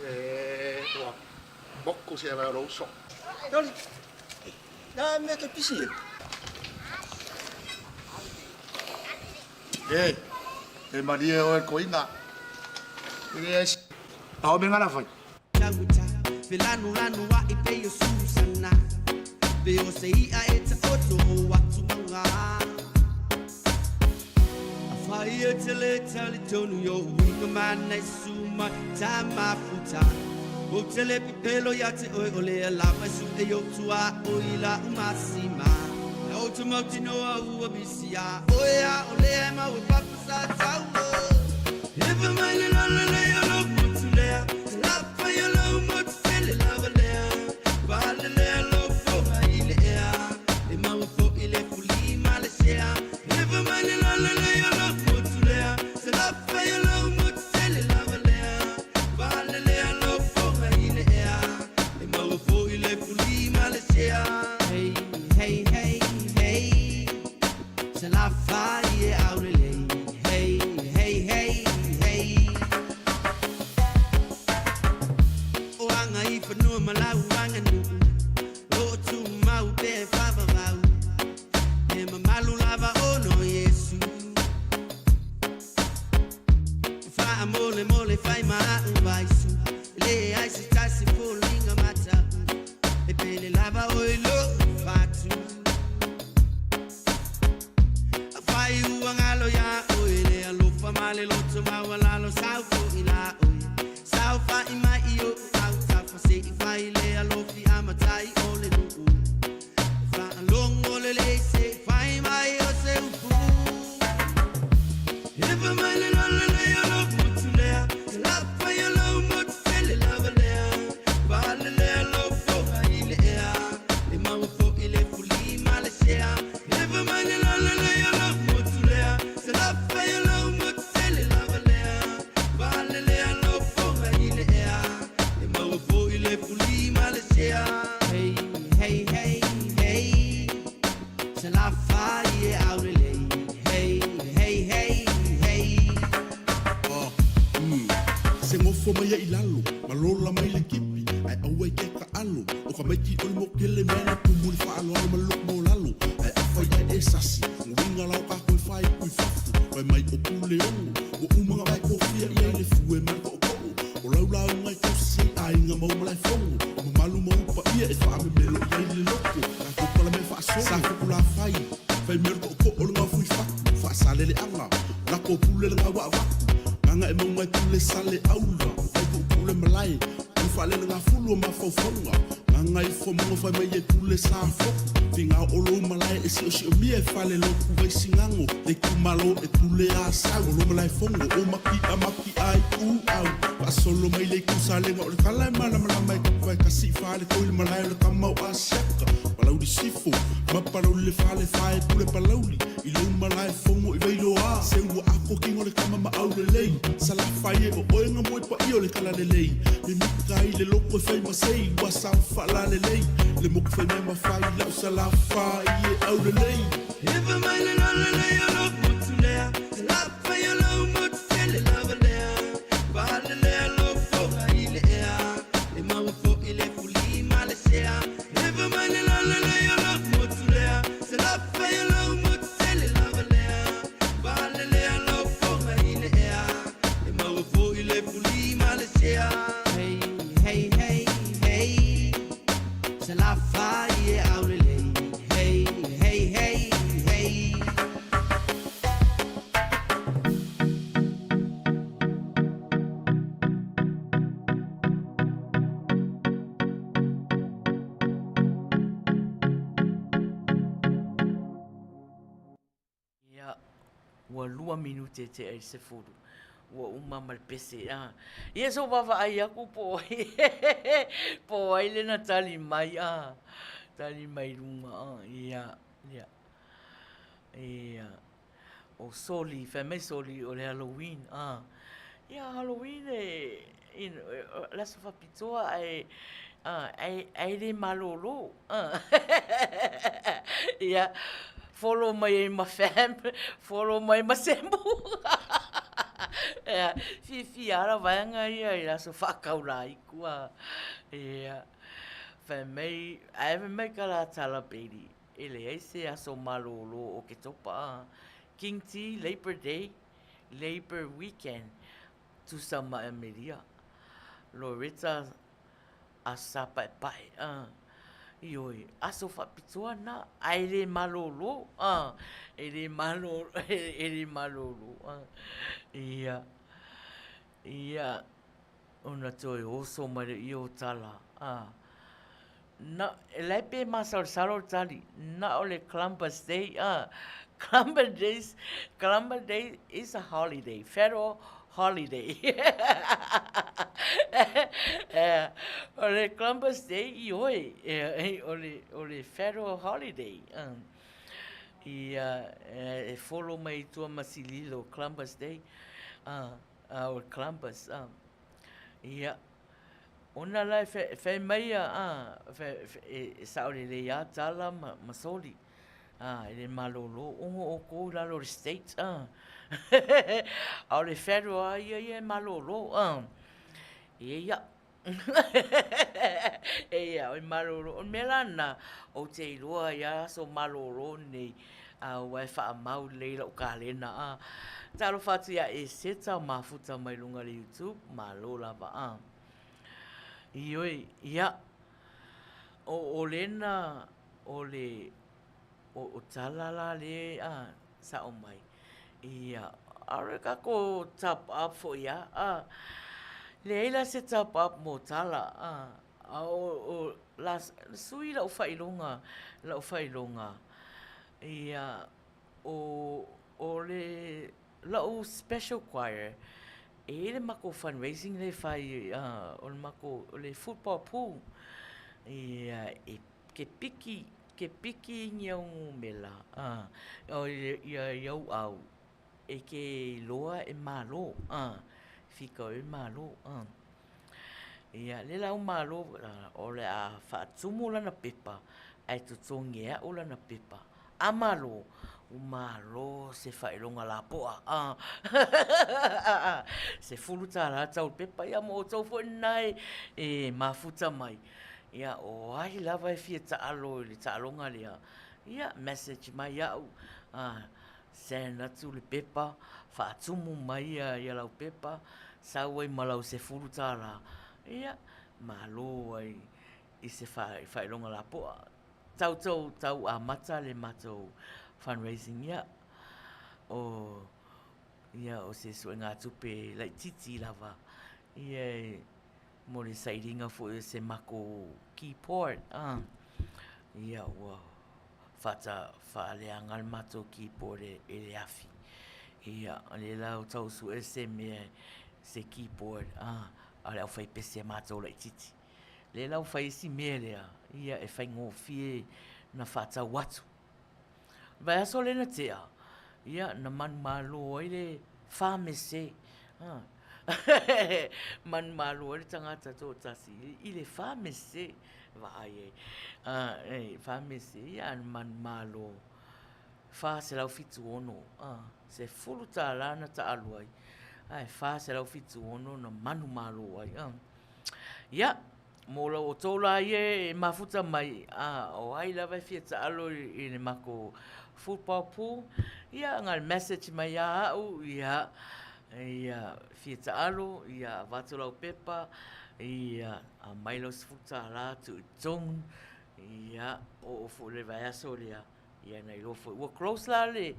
E ua moku se avea o lou uso. Toli, na mea ke pisi e. E, e malie oe koina. E le ai Ao me ngana fai. Se gofo mai ai i lalo ma lola mai le kipi ae aua i ke taʻalo o ka maiki o le mokele mea na tumu le faaaloalo ma le loko maualalo ae afai ae e sasi uiga la o kākou e faaiku i fafo fai mai o pule ono ua uma ona vae kofia i ai le fue ma le toʻotoʻo o lau lauga e tausi ai aiga ma ou malaefono o mamalu ma ou paia e faamemelo i ai le loko tatou palamea faasolo sa fukula fai fai mea o le toʻotoʻo o le gafu i fatu faasaleleaga lako pule le gaua avatu gaga e mauga e pule sale aula vai puupuu le malae o le faalelegafulu o mafaufauga gaga ifo mauga fai mai e pule sa foku figa o lou malae e siosiomia e fale lotu vaisigago le itumalo e pule a sau o lo malaefono o maki'a maki'a i ku au faasolo mai le itu salega o le tala e malamalama e tapuai kasi i fale toi le malae o le tama o Asiata Palauli Sifo ma Palauli le fale fae pule Palauli i lou malaefono i Vailoa se ua ako kino le tama ma aulelei Salafai e o oe nga moe paia o le talalelei Mimita ai le loko e fai ma sei ua sa faalalelei Le moku fai mea ma fai lau Salafai e aulelei. minute e tea i le 10 ua uma ma le pese a. Ia so vaavaai aku po o ai po o ai lea na tali mai a, tali mai luga a, ia, ia, ia. O Soli, fai mai Soli o le Halloween a. Ia Halloween e, you know, o le aso faapitoa ae, ae, ae le malolo. Ia, follow mai ai ma fam, follow mai ma Semu. Ia, fiafia lava la vaega ia i le aso faakaulaiku a. Ia, fai mai, ae fai mai ka la tala Bailey, e leai se aso malolo o Oketopa a. King T, Labour Day, Labour Weekend, tusa ma Amelia. Loretta Aso Sāpaepae, ā, ioe, aso faapitoa na, ae le malolo, ā, e le malolo, e le malolo, ā, ia, ia, ona toe oso mai lea ia o tala, ā, na, e lae pe masalosalo le tali, na o le Columbus Day, ā, Columbus Days, Columbus Day is a holiday, federal holiday. O le Columbus Day, ioe, o le, o le federal holiday. Ia, e follow mai i tua ma Sililo, Columbus Day, o le Columbus. Ia, ona la e fai mai ia, e sao lelei lava tala ma soli. Ā, e le malolo ogo ʻoukou i lalo o le state, ā. A o le federal lava ia ia e malolo, ā. Eia. Eia, e malolo. O le mea la lena, ou te iloa ai lava aso malolo nei, a ua e faamau lelei i lau kalena, ā. Talofa atu iā Eseta o mafuta mai luga o le YouTube, malo lava, ā. Ioe, ia, o, o lena, O le, o, o tala la le a sao mai, ia, aole kako top up foi a, a, leai la se top up mo tala, a, a o, o la, sui lau faailoga, lau faailoga, ia, o, o le, lau special choir, e i ai le makou fundraising lea e fai, a, o le makou, o le football pool, ia, e Ke piki, ke piki i au mela, a, o ia i au au, e ke iloa e malo, a, fika e malo, a. Ia, le la au malo, o le a faatumu lana pepa, ae totogi e a'u lana pepa. A malo, ua malo se faailoga lapoa, a. $10 tau le pepa, ia mo outou foi lena e mafuta mai. Ia, o ai lava e fia taalo i le taaloga lea, ia, message mai au, a, send atu le pepa, faatumu mai ia lau pepa, sau ai ma lau $10, ia, malo ai i se faailoga lapoa. Tau tou tau amata le matou fundraising, ia, o, ia, o se suegatupe laitiiti lava, ia e Mo le sailiga foi o se makou keyboard, a, ia ua faata, faaleaga le matou keyboard e le afi. Ia, o lea la ua tau sue se mea, se keyboard, a, a le aufaipese a matou laitiiti. Lea la ua fai ai si mea lea, ia e faigofie ona faatau atu. Vaiaso lea na tea, ia, na manumalo ai le famese, a, manumalo ai le tagata toatasi i le famese, vaai ai, a, e, famese, ia, na manumalo $476, a, $10 na taalu ai, ae $476 na manumalo ai, a. Ia, Mo la outou la ia e mafuta mai, a, o ai lava e fia taalo i le makou football pool, ia, na o le message mai ia au, ia, ia, fia taalo, ia, avatu lau pepa, ia, aumai lau $10 tuu i totonu, ia, oo foi i le vaiaso lea, ia na iloa foi, ua close la le,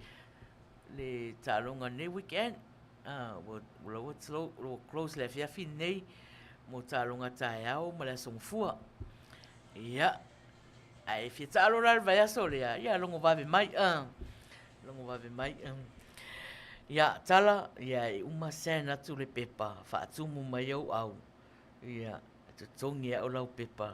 le taaloga nei weekend. Ua ua close le afiafi lenei mo taaloga taeao ma le aso Gafua. Ia, ae fia taalo la le vaiaso lea, ia logo vave mai. Logo vave mai. Ia, tala, ia, e uma send atu le pepa, faatumu mai ou au, ia, e totogi e au lau pepa,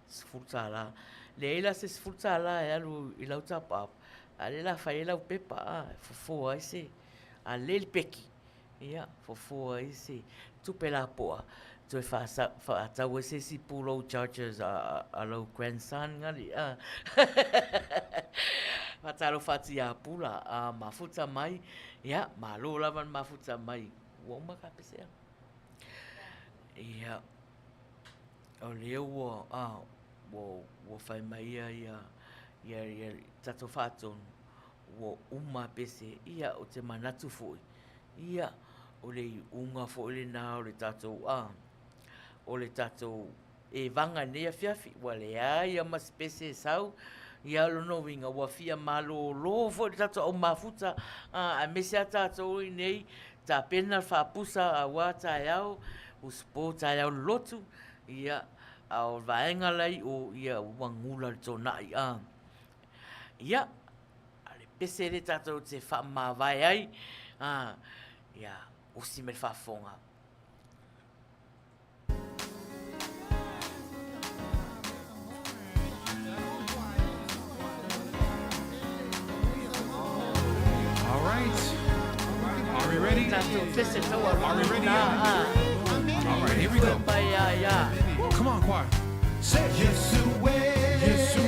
$10. Leai la se $10 e alu i lau top up, a o lea o le a fai ai lau pepa, a, e fofo ai se, a lelei le peki, ia, fofo ai se tupe lapoa toe faatau ai se isi pulou chargers a lou grandson gali, a. Faatalofa atu ia Pula, a mafuta mai, ia, malo lava le mafuta mai, ua uma ka pese. Ia, o lea ua, a, ua, ua fai mai ia, ia, ia, ia tatou faatonu, ua uma pese, ia, ou te manatu foi, ia, o le iuga foi lena o le tatou, a, o le tatou evaga i lenei afiafi, ua leai lava ma se pese e sau, ia o lona uiga ua fia malolo foi le tatou au mafuta, a, aemaise lava tatou i inei, tapena le faapusa aua taeao, usupo taeao lolotu, ia, a o le vaega la i o, ia ua gula le tonai, a. Ia, a o le pese lea tatou te faamavae ai, a, ia, usi mai le faafofoga. All right. Are we ready? Are we ready? All right, here we go. Come on, choir. Say Yesu Yesu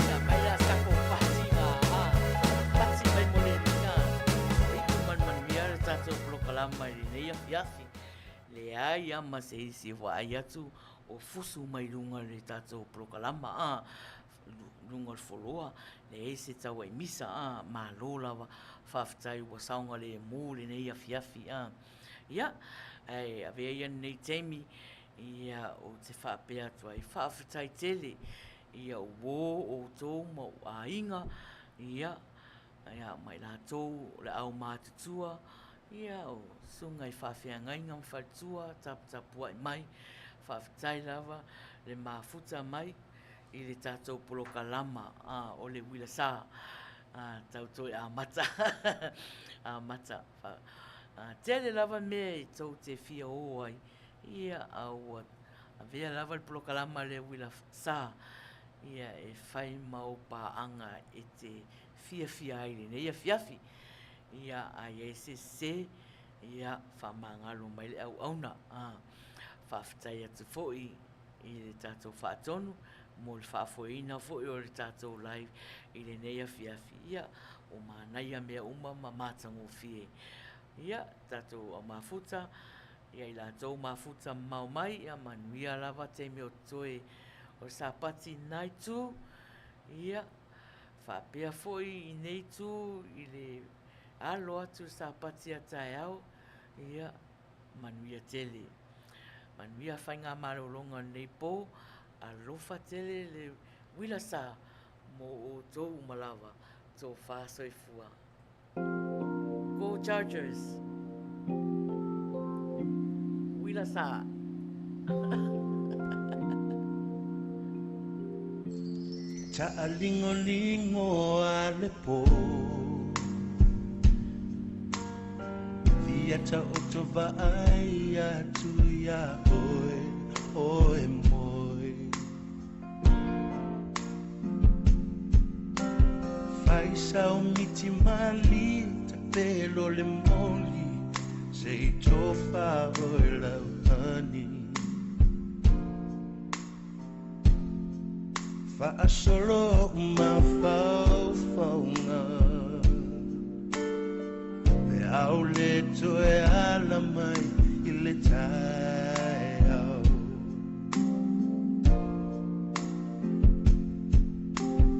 Ia mai la sako pati ngā ā, pati mai mo le ringa. O ipu manumanuia le tatou polokalama i lenei afiafi. Leai a ma se isi e vaai atu o fusu mai luga le tatou polokalama a, luga o le foloa, leai se tauai misa a, malo lava, faafetai ua saogalemu lenei afiafi a. Ia, ae avea ia lenei taimi, ia ou te faapea atu ai, faafetai tele ia uō outou ma ou aiga, ia, ia ma i latou o le aumatutua, ia o susuga i faafeagaiga ma faletua taputapuai mai, faafetai lava le mafuta mai i le tatou polokalama a, o le uila sa a, tau toe amata amata fa, a, tele lava mea e tou te fia ō ai, ia a ua avea lava le polokalama le uila sa ia e fai ma ou paaga e te fiafia ai i lenei afiafi. Ia, a i ai se sese, ia faamagalo mai le auauna. A, faafetai atu foi i le tatou faatonu mo le faafoeina foi o le tatou live i lenei afiafi. Ia, ua manaia mea uma ma matagofie. Ia, tatou aumafuta, ia i latou mafuta mamao mai, ia manuia lava taimi o totoe o le Sapati i lena itu. Ia, faapea foi i nei itu i le alo atu i le Sapati a taeao, ia, manuia tele. Manuia faigamalologa o lenei po, alofa tele le uila sa mo outou uma lava. Tofa soifua. Go Chargers! Uila sa! Taalingolingo a le po Fia taoto vaai atu iā oe, oe moe Fai sau miti mali tapelo le moli Se i tofa oe lau honey Faasolo mafaufauga Pe a o le toe ala mai i le taeao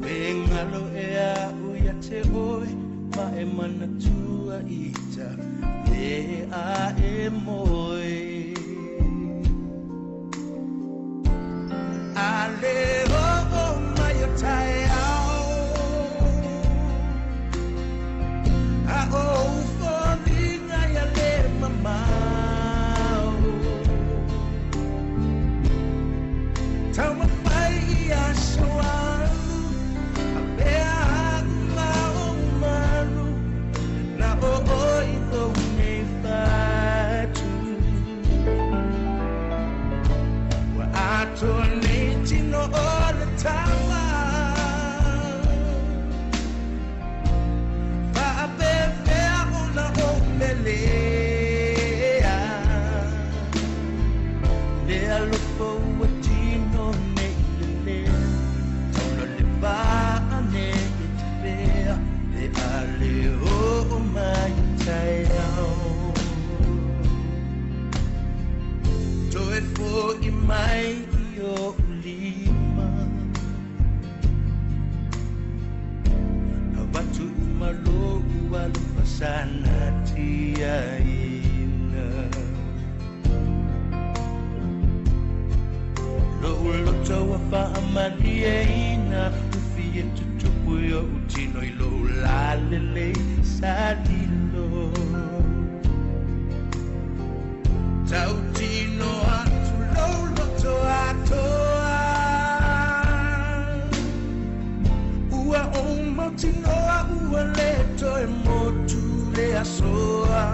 Pe galo ea au ia te oe ma e manatua i ta le a e moe A le oo mai o taeao A o ou foliga ia le mamao Taumafai i aso alu A pea aʻu ma ou malu Na o oe i lou nei fatu Ua atoa nei tino o le taua Faapefea ona ou melea Le alofa ua tino nei lelea Taula le vaa nei tapea Pe a le oo mai o taeao Toe fo'i mai i ou lima Avatu uma lou alofa sa natiaina Lou loto ua faamalieina Ufi e tutupu i ou tino i lou lalelei sa lilo Tautino atu lou loto atoa Ua ou mautinoa ua le toe motu le asoa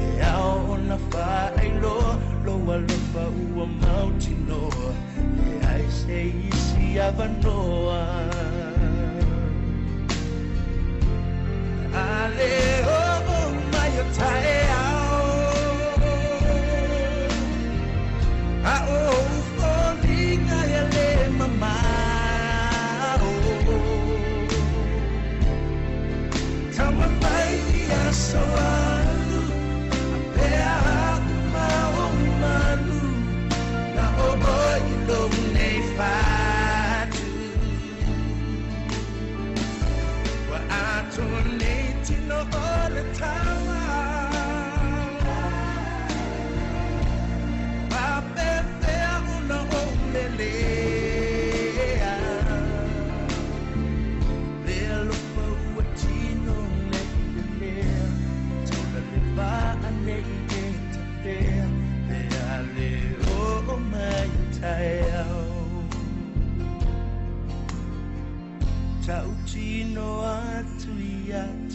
E ao ona faailoa lou alofa ua mautinoa Leai se isi avanoa A le oo mai o taeao A o ou foliga ia le mamao Taumafai i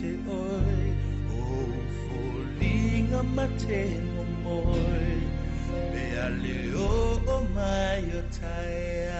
te oe, o foliga ma te momoe, pe a le oo mai o tai.